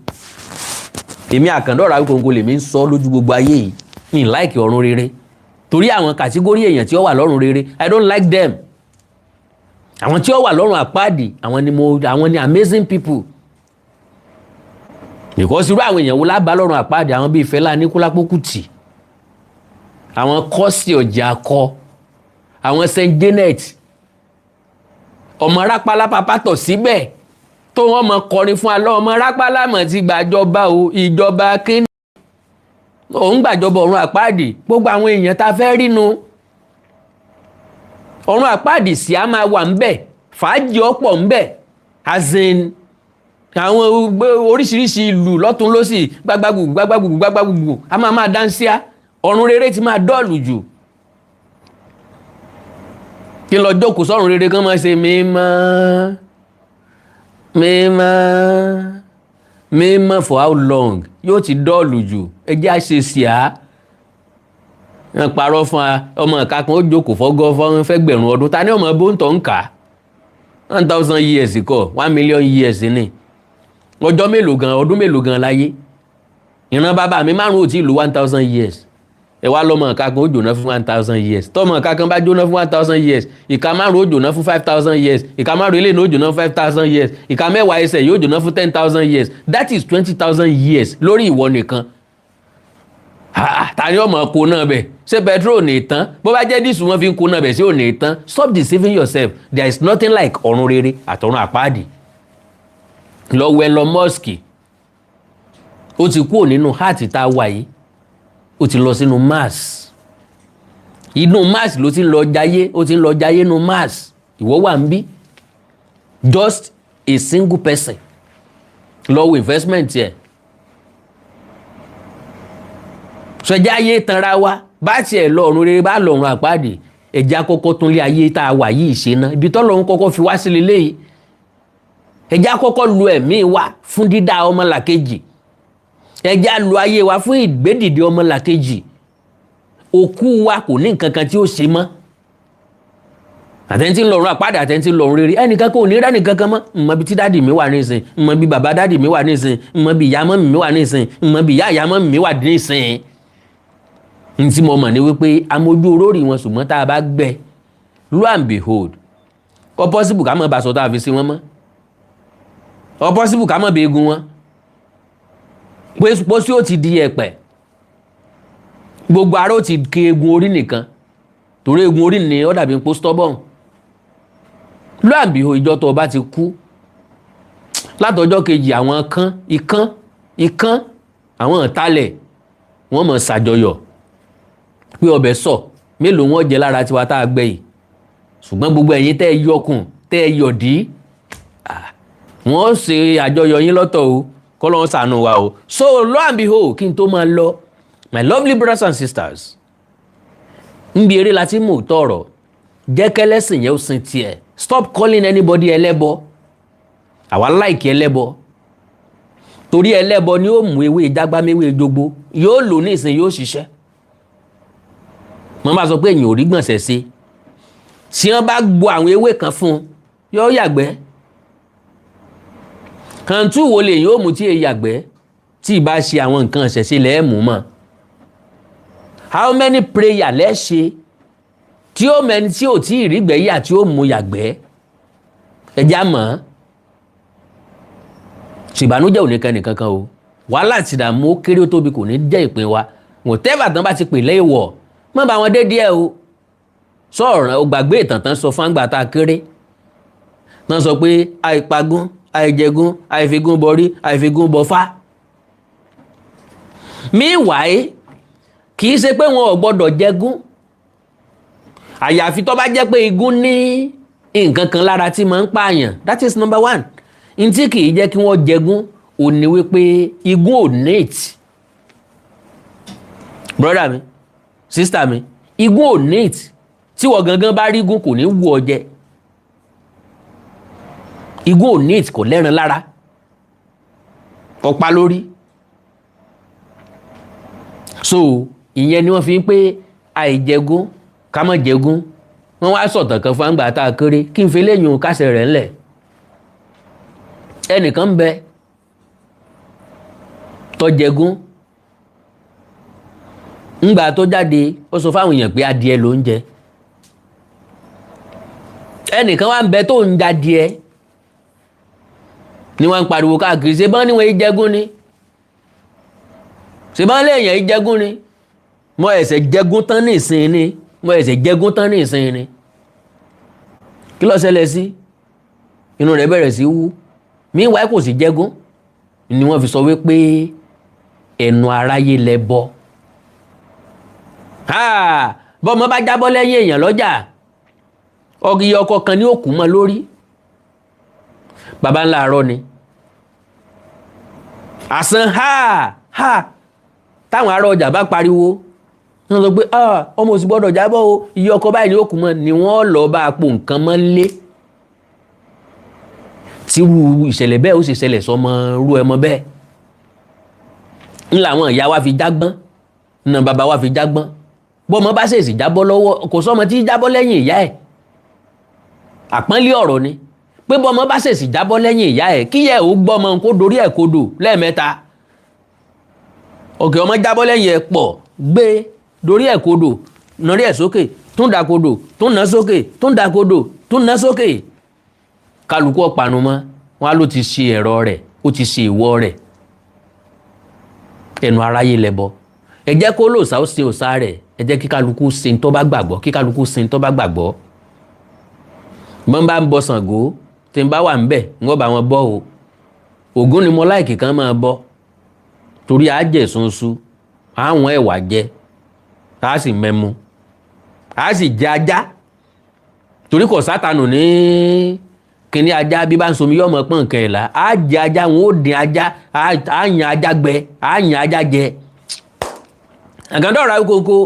Èmi Àkàndọ̀rọ̀ Awíkonko lèmi ń sọ lójú gbogbo ayé yìí, mi láìkì ọ̀run rere. Torí àwọn category èèyàn tí ó wà lọ́run rere, I don't like them. Àwọn tí ó wà lọ́run àpáàdì, àwọn ni mo, àwọn ni amazing people. Because irú àwọn èèyàn wo lábàá lọ́run àpáàdì? Àwọn bíi Fẹlá Aníkúlápó Kútì, àwọn Kọ́sì Ọ̀jà Akọ, àwọn St Janet, ọmọ rápálá papátọ̀ síbẹ̀ tó wọ́n mọ kọrin fún alọ́, ọmọ rápálá mọ̀ ti gbàjọba o, ìjọba kíni òun gbàjọba ọ̀run àpáàdì. Gbogbo àwọn èèyàn tá a fẹ́ rínu ọ̀run àpáàdì sí a máa wà ńbẹ̀, fàájì ọ̀pọ̀ ńbẹ̀, as in àwọn oríṣiríṣi ìlú lọ́tún lọ́sì, gbágbágbùgbù gbágbágbùgbù gbágbágbùgbù, a máa máa dáńsíá. Ọ̀run rere ti máa dọ́ọ̀lù jù. Kí n lọ jókòó sọ́run rere kán máa ṣe mímọ́ mímọ́ mímọ́ for how long? Yóò ti dọ́ọ̀lù jù. Ẹ jẹ́ àṣe síá. Wọ́n parọ́ fún wa, ọmọ ìka kan ó jókòó fọ́gọ́ fọ́n fẹ́gbẹ̀rún ọdún, ta ni ọmọ bóńtọ̀ ń kà á? 1,000 years kọ́, 1 million years ni. Ọjọ́ mélòó gan, ọdún mélòó gan láyé? Ìran bàbá mi márùn ò tí ì lo 1,000 years. Ẹ wá lọ́mọ ìka kan ó jóná fún 1,000 years. Tọ́mọ ìka kan bá jóná fún 1,000 years, ìka márùn ó jóná fún 5,000 years, ìka márùn eléyìí ó jóná fún 5,000 years, ìka mẹ́wàá ẹsẹ̀ yóò jóná fún 10,000 years. That is 20,000 years lórí ìwọ nìkan. Ta ni ọmọ kó náà bẹ̀? Ṣé petrol ò ní tán? Bó bá jẹ́ diesel wọn fi ń kó náà bẹ̀, sí ò ní tán? Stop deceiving yourself. There is nothing like ọ̀run rere àtọ̀run àpáàdì. Lọ wẹ Elon Musk, ó ti kúrò nínú heart tá a wà yìí, ó ti lọ sínú Mars. Inú Mars ló ti ń lọ jayé, ó ti ń lọ jayé nínú Mars. Ìwọ wà ń bí, just a single person. Lọ wo investment yẹ. Sọjá ayé tanra wa, bá tiẹ̀ lọ ọ̀run rere, bá lọ ọ̀run àpáàdì, ẹ̀jẹ̀ àkọ́kọ́ tún lé ayé tá a wà yìí ṣe ná. Ibi tọ́lọ́run kọ́kọ́ fi wá sí leléyìí. Ẹ̀jẹ̀ àkọ́kọ́ lu ẹ̀mí wa fún dídá ọmọlàkejì. Ẹ̀jẹ̀ á lu ayé wa fún ìgbédìde ọmọlàkejì. Òkú wa kò ní nǹkan kan tí ó ṣe mọ́. Àtẹ̀ntì ń lọ ọ̀run àpáàdì, àtẹ̀ntì ń lọ ọ̀run rere, ẹnìkan kò ní rẹ́ nìkan kan mọ́. Mọ̀ bí tí dáàdì mi wà nísìn, mọ̀ bí bàbá dáàdì mi wà nísìn, mọ̀ bí ìyá mọ́mì mi wà nísìn, mọ̀ bí ìyá ìyá mọ́mì mi wà nísìn. N tí mo mọ̀ ni wípé amójú orórì wọn, ṣùgbọ́n tá a bá gbẹ, lo and behold, Ó possible ká mọ̀ bá aṣọ tá a fi sí wọn mọ́. Ó possible ká mọ̀ bí egun wọn pósí ó ti di ẹ̀pẹ̀, gbogbo ara ó ti ke egun orí nìkan, torí egun orí ni ó dàbí pó stubborn. Lo and behold, ìjọ tó o bá ti kú, látọjọ́ kejì, àwọn kan ikán ikán, àwọn ìtalẹ̀, wọ́n mọ̀ ṣàjọyọ̀ pé ọbẹ̀ sọ mélòó wọn jẹ lára tiwa tá a gbẹ yìí. Ṣùgbọ́n gbogbo ẹ̀yin tẹ́ ẹ yọkùn, tẹ́ ẹ yọ̀dí, wọ́n ṣe àjọyọ̀ yín lọ́tọ̀ o. Kọ́lọ́n ṣàánú wa o. So lo and behold, kí n tó máa lọ, my lovely brothers and sisters, ń bi eré láti mú tọrọ jẹ́ kẹ́lẹ́sìn yẹn ó sin tiẹ̀. Stop calling anybody ẹlẹ́bọ. Àwa like ẹlẹ́bọ, torí ẹlẹ́bọ ni ó mú ewé jágbáméwé jogbo, yóò lò ní ìsìn, yóò ṣiṣẹ́. Wọ́n bá sọ pé èèyàn ò rí gbọ̀nsẹ̀ ṣe, tí wọ́n bá gbo àwọn ewé kan fún un, yóò yàgbẹ́. Kàǹtù wo lè yóò mú tí èyí yàgbẹ́, tí ì bá ṣe àwọn nǹkan ìṣẹ̀ṣe lẹ́ẹ̀mú mọ́? How many prayer lẹ́ṣe tí ó mẹni tí ò tí ì rí gbẹ́yà tí ó mú yàgbẹ́? Ẹja mọ̀ ọ́n. Ṣìbànújẹ́ ò ní kẹ́ni kankan o. Wàhálà àti ìdààmú, ó kéré, ó tóbi, kò ní jẹ́ ìpín wa. Whatever tán bá ti pè léèwọ̀, má bá wọn dé díẹ̀ o. Sọ̀rọ̀ o, gbàgbé ìtàn tán sọ fún àgbà tá a kéré tán, sọ pé àìpagún, àìjẹgún, àìfigún bọrí, àìfigún bọfá. Meanwhile, kì í ṣe pé wọn ò gbọ́dọ̀ jẹgún, àyàfi tó bá jẹ́ pé igún ní nǹkan kan lára tí máa ń pààyàn. That is number one. N tí kì í jẹ́ kí wọ́n jẹgún ò ní wípé igún ò neat. Brother mi, sister mi, igún ò neat. Tí wọ́n gangan bá rí igún, kò ní wù ọ jẹ. Igún ò neat, kò lẹ́ran lára, ọ̀pá lórí. So ìyẹn ni wọ́n fi ń pé àìjẹgún, ká má jẹgún. Wọ́n wá sọ̀tàn kan fún àgbà tá a kéré, kí n fi léyìn kásẹ̀ rẹ̀ ńlẹ̀. Ẹnìkan ń bẹ tó jẹgún. Ńgbà tó jáde, ó sọ fáwọn èèyàn pé adìẹ ló ń jẹ. Ẹnìkan wá ń bẹ tó ń jadìẹ ni wọ́n ń pariwo káàkiri, ṣe bọ́n níwọ̀n ìjẹgún ni, ṣe bọ́n léèyàn ìjẹgún ni, mo ẹ̀sẹ̀ jẹgún tán ní ìsìn ni, mo ẹ̀sẹ̀ jẹgún tán ní ìsìn ni. Kí ló ṣẹlẹ̀ sí? Inú rẹ̀ bẹ̀rẹ̀ sí wú. Meanwhile, kò sì jẹgún. Ni wọ́n fi sọ wípé ẹnu aráyé lẹ bọ́. Bọ́mọ bá jábọ́ lẹ́yìn èèyàn lọ́jà, ọgìyẹ ọkọ kan ní òkú mọ́ lórí. Baba ńlá àárọ̀ ni àsán. Ha ha, táwọn ará ọjà bá pariwo, wọ́n sọ pé ọmọ òsì gbọ́dọ̀ jábọ́ o, iye ọkọ báyìí ní òkú mọ́ ni. Wọ́n lọ bá a po nǹkan mọ́ lé tírú ìṣẹ̀lẹ̀ bẹ́ẹ̀ ó sì ṣẹlẹ̀ sọmọ rú ẹmọ bẹ́ẹ̀. Ńlá àwọn ìyá wa fi jágbọ́n náà, bàbá wa fi jágbọ́n. Bọ́mọ bá ṣèṣì jábọ́ lọ́wọ́, kò sọ́mọ tí jábọ́ lẹ́yìn ìyá ẹ̀. Àpọ́nlé ọ̀rọ̀ ni pé bọ́mọ bá ṣèṣì jábọ́ lẹ́yìn ìyá ẹ̀, kíyẹ̀ ò gbọ́mọ kó dorí ẹ̀ kodò lẹ́ẹ̀mẹ́ta. Òkè ọmọ jábọ́ lẹ́yìn ẹ̀ pọ̀, gbé dorí ẹ̀ kodò, nàrí ẹ̀ sókè, tún da kodò, tún nà sókè, tún da kodò, tún nà sókè. Kálukú ọ̀pànù mọ́ wọn á ló ti ṣe ẹ̀rọ rẹ̀, ó ti ṣe ìwọ rẹ̀. Ẹnu aráyé lẹ́bọ. Ẹ jẹ́ kó lòsà ó sin òsà rẹ̀. Ẹ jẹ́ kí kálukú sin tó bá gbàgbọ́, kí kálukú sin tó bá gbàgbọ́. Bọ́n bá ń bọ Ṣàngó, tí n bá wà ńbẹ̀, ń wọ́n bá wọn bọ́ o. Ògún ni mo like kan máa bọ́, torí á jẹ sunsun, àwọn ẹ̀wà jẹ, á sì mẹ́mu, á sì jẹ ajá, torí kò sátánù ní kíní. Ajá bí bá ń somi, yọmọ pọ́n nǹkan ẹ̀ la. Á jẹ ajá, wọn ó dín ajá, á yan ajá gbẹ, á yan ajá jẹ. Àgàndọ̀rọ̀ Awíkonko,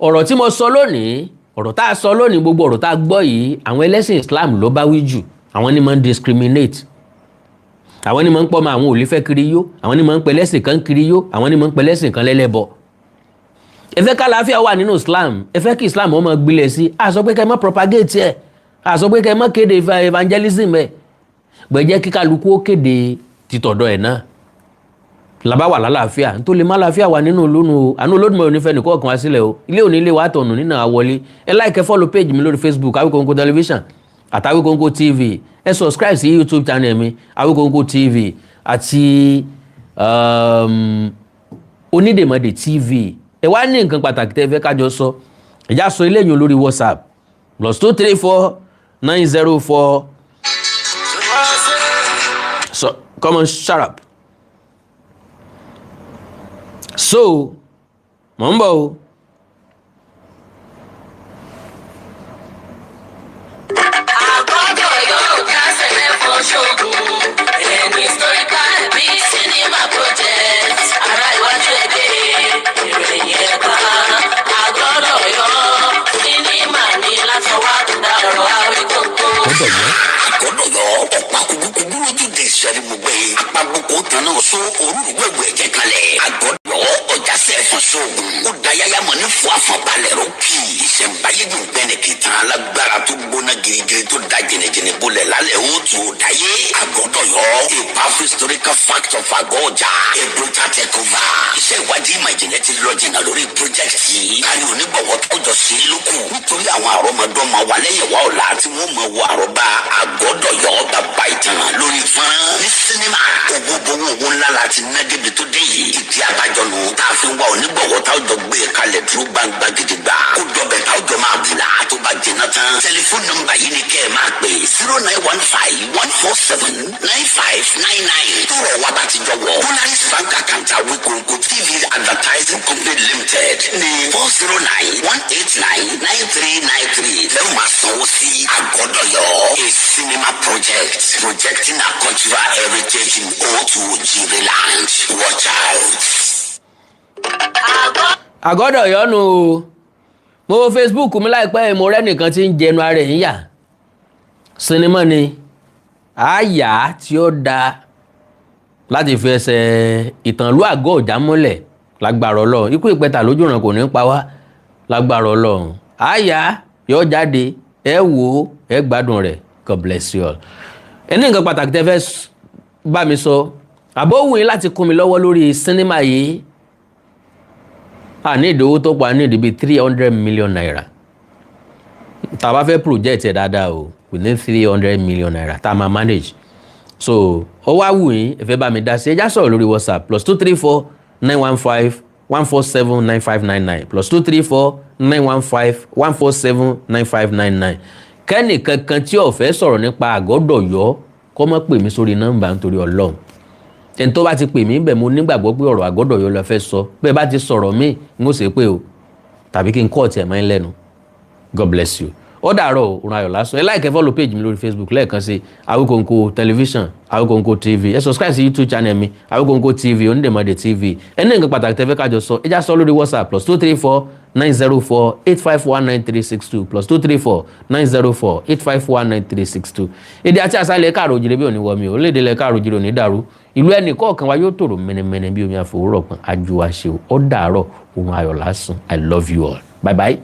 ọ̀rọ̀ tí mo sọ lónìí, ọ̀rọ̀ tá a sọ lónìí, gbogbo ọ̀rọ̀ tá a gbọ́ yìí, àwọn ẹlẹ́sìn Islam ló bá wí jù. Àwọn ni máa ń discriminate, àwọn ni máa ń pọ́ mọ́ àwọn ò lè fẹ́ kiri yó, àwọn ni máa ń pẹ́ lẹ́sìn kan kiri yó, àwọn ni máa ń pẹ́ lẹ́sìn kan lẹ́lẹ́bọ. Ẹ fẹ́ kálàáfíà wà nínú Islam, ẹ fẹ́ kí Islam ó máa gbilẹ̀ sí. A sọ pé kẹ́ ẹ má propagate ẹ̀, a sọ pé kẹ́ ẹ má kéde evangelism ẹ̀, gbẹ̀jẹ́ kí kálukú ó kéde títọ̀dọ̀ ẹ̀ náà làbá wà lálàáfíà. Tó lè má làáfíà wà nínú olónú o. Àánú Olódùmarè ò ní fẹ́ nìkan kan wá sílẹ̀ o. Ilé òní ilé wa tọ̀nù nínú àwọlé. Ẹ like, follow page mi lórí Facebook, Awikonko Television. Àti Awikonko TV. Ẹ subscribe sí YouTube channel mi, Awikonko TV, àti Onídèmọdè TV. Ẹ wá ní nǹkan pàtàkì tẹ́ fẹ́ kájọ sọ, ẹ já sọ eléyìí lórí WhatsApp, +234 904. So come on, shut up. So mò ń bọ̀ o. Àgọ́dọ̀ yóò kásẹ̀ lẹ́fọ̀ọ́ ṣoògùn. Ẹni historical big cinema project. Ará iwájú ẹgbẹ́ ìròyìn ẹ̀ka. Àgọ́dọ̀ yọ sinimá ní látọwọ́ àtúndà ọ̀rọ̀ Awíkókó. Àgọ́dọ̀yọ̀ ọ̀pá kúkúkú lójú de ìṣẹ́rí gbogbo yìí apábùkù tán náà sọ orúurú ẹ̀jẹ̀ kalẹ̀. Àgọ́dọ̀ ọjà sẹ́fọ̀n sóògùn ó da yáyá mọ̀ ní fún àfọ̀balẹ̀ ró kì í ìṣẹ̀ǹbáyé dùn gbẹ́ni kìtàn alágbára tó gbóná girigiri tó da jìnnìjìnnì bolẹ̀ lálẹ́ ó tù ó dáyé. Àgọ́dọ̀yọ̀, a powerful historical fact of àgọ́ ọjà, a brutal takeover. Iṣẹ́ ìwádìí ìmọ̀ ìjìnlẹ̀ ti lọ jìnnà lórí project yìí. Kárí onígbọ̀wọ́ tó jọ sí lókù nítorí àwọn àrọ́mọdọ́mọ wa lẹ́yìn wa ọ̀la tí wọ́n mọ̀ wọ àrọ́bá Àgọ́dọ̀yọ̀ bàbá ìtàn lórí fọ́nrán ní sinimá. Owó bowó, owó ńlá la ti ná débi tó dé yìí. Ìdí abájọ nù tá a fi ń wá onígbọ̀wọ́ tá a jọ gbé e kalẹ̀ dúró gbangba gidigba kó dọbẹ̀ tá a jọ máa bùlà tó bá jìnnà tán. Tẹlifóònù nọ́mbà yìí ni kẹ́ ẹ máa pè: 09151479599. Tọrọ wa bá ti jọ wọ Polaris Bank account, Awikonko TV Advertising Company Limited ní 4091899393 lẹ́wọ̀n máa sanwó sí. Àgọ́dọ̀yọ̀, a cinema project projecting our cultural heritage in Otu Ojire land. Watch out. Àgọ́dọ̀ yọnu o. Mo wo Facebook mi láìpẹ́ yìí, mo rẹ́nìkan tí ń jẹnu ara ẹ̀ ń yà. Sinimá ni àyà tí ó da láti fi ẹsẹ̀ ìtànlú àgọ́ ọ̀já mọ́lẹ̀ lágbára Ọlọ́run. Ikú ìpẹta lójúràn kò ní pa wá lágbára Ọlọ́run. Àyà yóò jáde, ẹ wò ó, ẹ gbádùn rẹ̀. God bless you all. Ẹ ní nǹkan pàtàkì tẹ́ fẹ́ bá mi sọ, àbó wù yín láti kún mi lọ́wọ́ lórí sinimá yìí, a ní ìdówó tó pa ní ìdí bíi ₦300 million tá a bá fẹ́ project ẹ̀ dáadáa o. We need ₦300 million tá a máa manage. So ó wá wù yín, ẹ fẹ́ bá mi dá sí, ẹ já sọ̀rọ̀ lórí WhatsApp, +234 915 147 9599, +234 915 147 9599. Kẹ́nì kankan tí ó fẹ́ sọ̀rọ̀ nípa Àgọ́dọ̀yọ́ kó má pè mí sórí nọ́mbà nítorí Ọlọ́run. Ẹni tó bá ti pè mí bẹ̀, mo nígbàgbọ́ pé ọ̀rọ̀ Àgọ́dọ̀yọ́ lọ fẹ́ sọ. Bẹ́ẹ̀ bá ti sọ̀rọ̀ míì, n ó ṣe pé o tàbí kí n kọ́ ọ̀tí ẹ̀ mọ́ ẹ lẹ́nu. God bless you. Ó dàárọ̀, òun ayọ̀ lásán. Ẹ like, follow page mi lórí Facebook lẹ́ẹ̀kan sí, Awikonko Television, Awikonko TV. Ẹ subscribe sí YouTube channel mi, Awikonko TV, Onídèmọdè TV. Ẹ ní nǹkan pàtàkì tẹ́ fẹ́ kájọ sọ, ẹ já sọ lórí WhatsApp, +234 904 851 9362, +234 904 851 9362. Èdè àti àṣà ilẹ̀ káàrọ̀ òjìrè bí òní wọmi, orílẹ̀-èdè ilẹ̀ káàrọ̀ òjìrè òní dàrú, ìlú ẹnì kọ̀ọ̀kan wa yóò tòrò mẹ́nẹ́mẹ́nẹ́ bí omi àfòwúrọ̀ pọ̀n ajú wa ṣe. Ó dàárọ̀, òun ayọ̀ lásán. I love you all. Bye bye.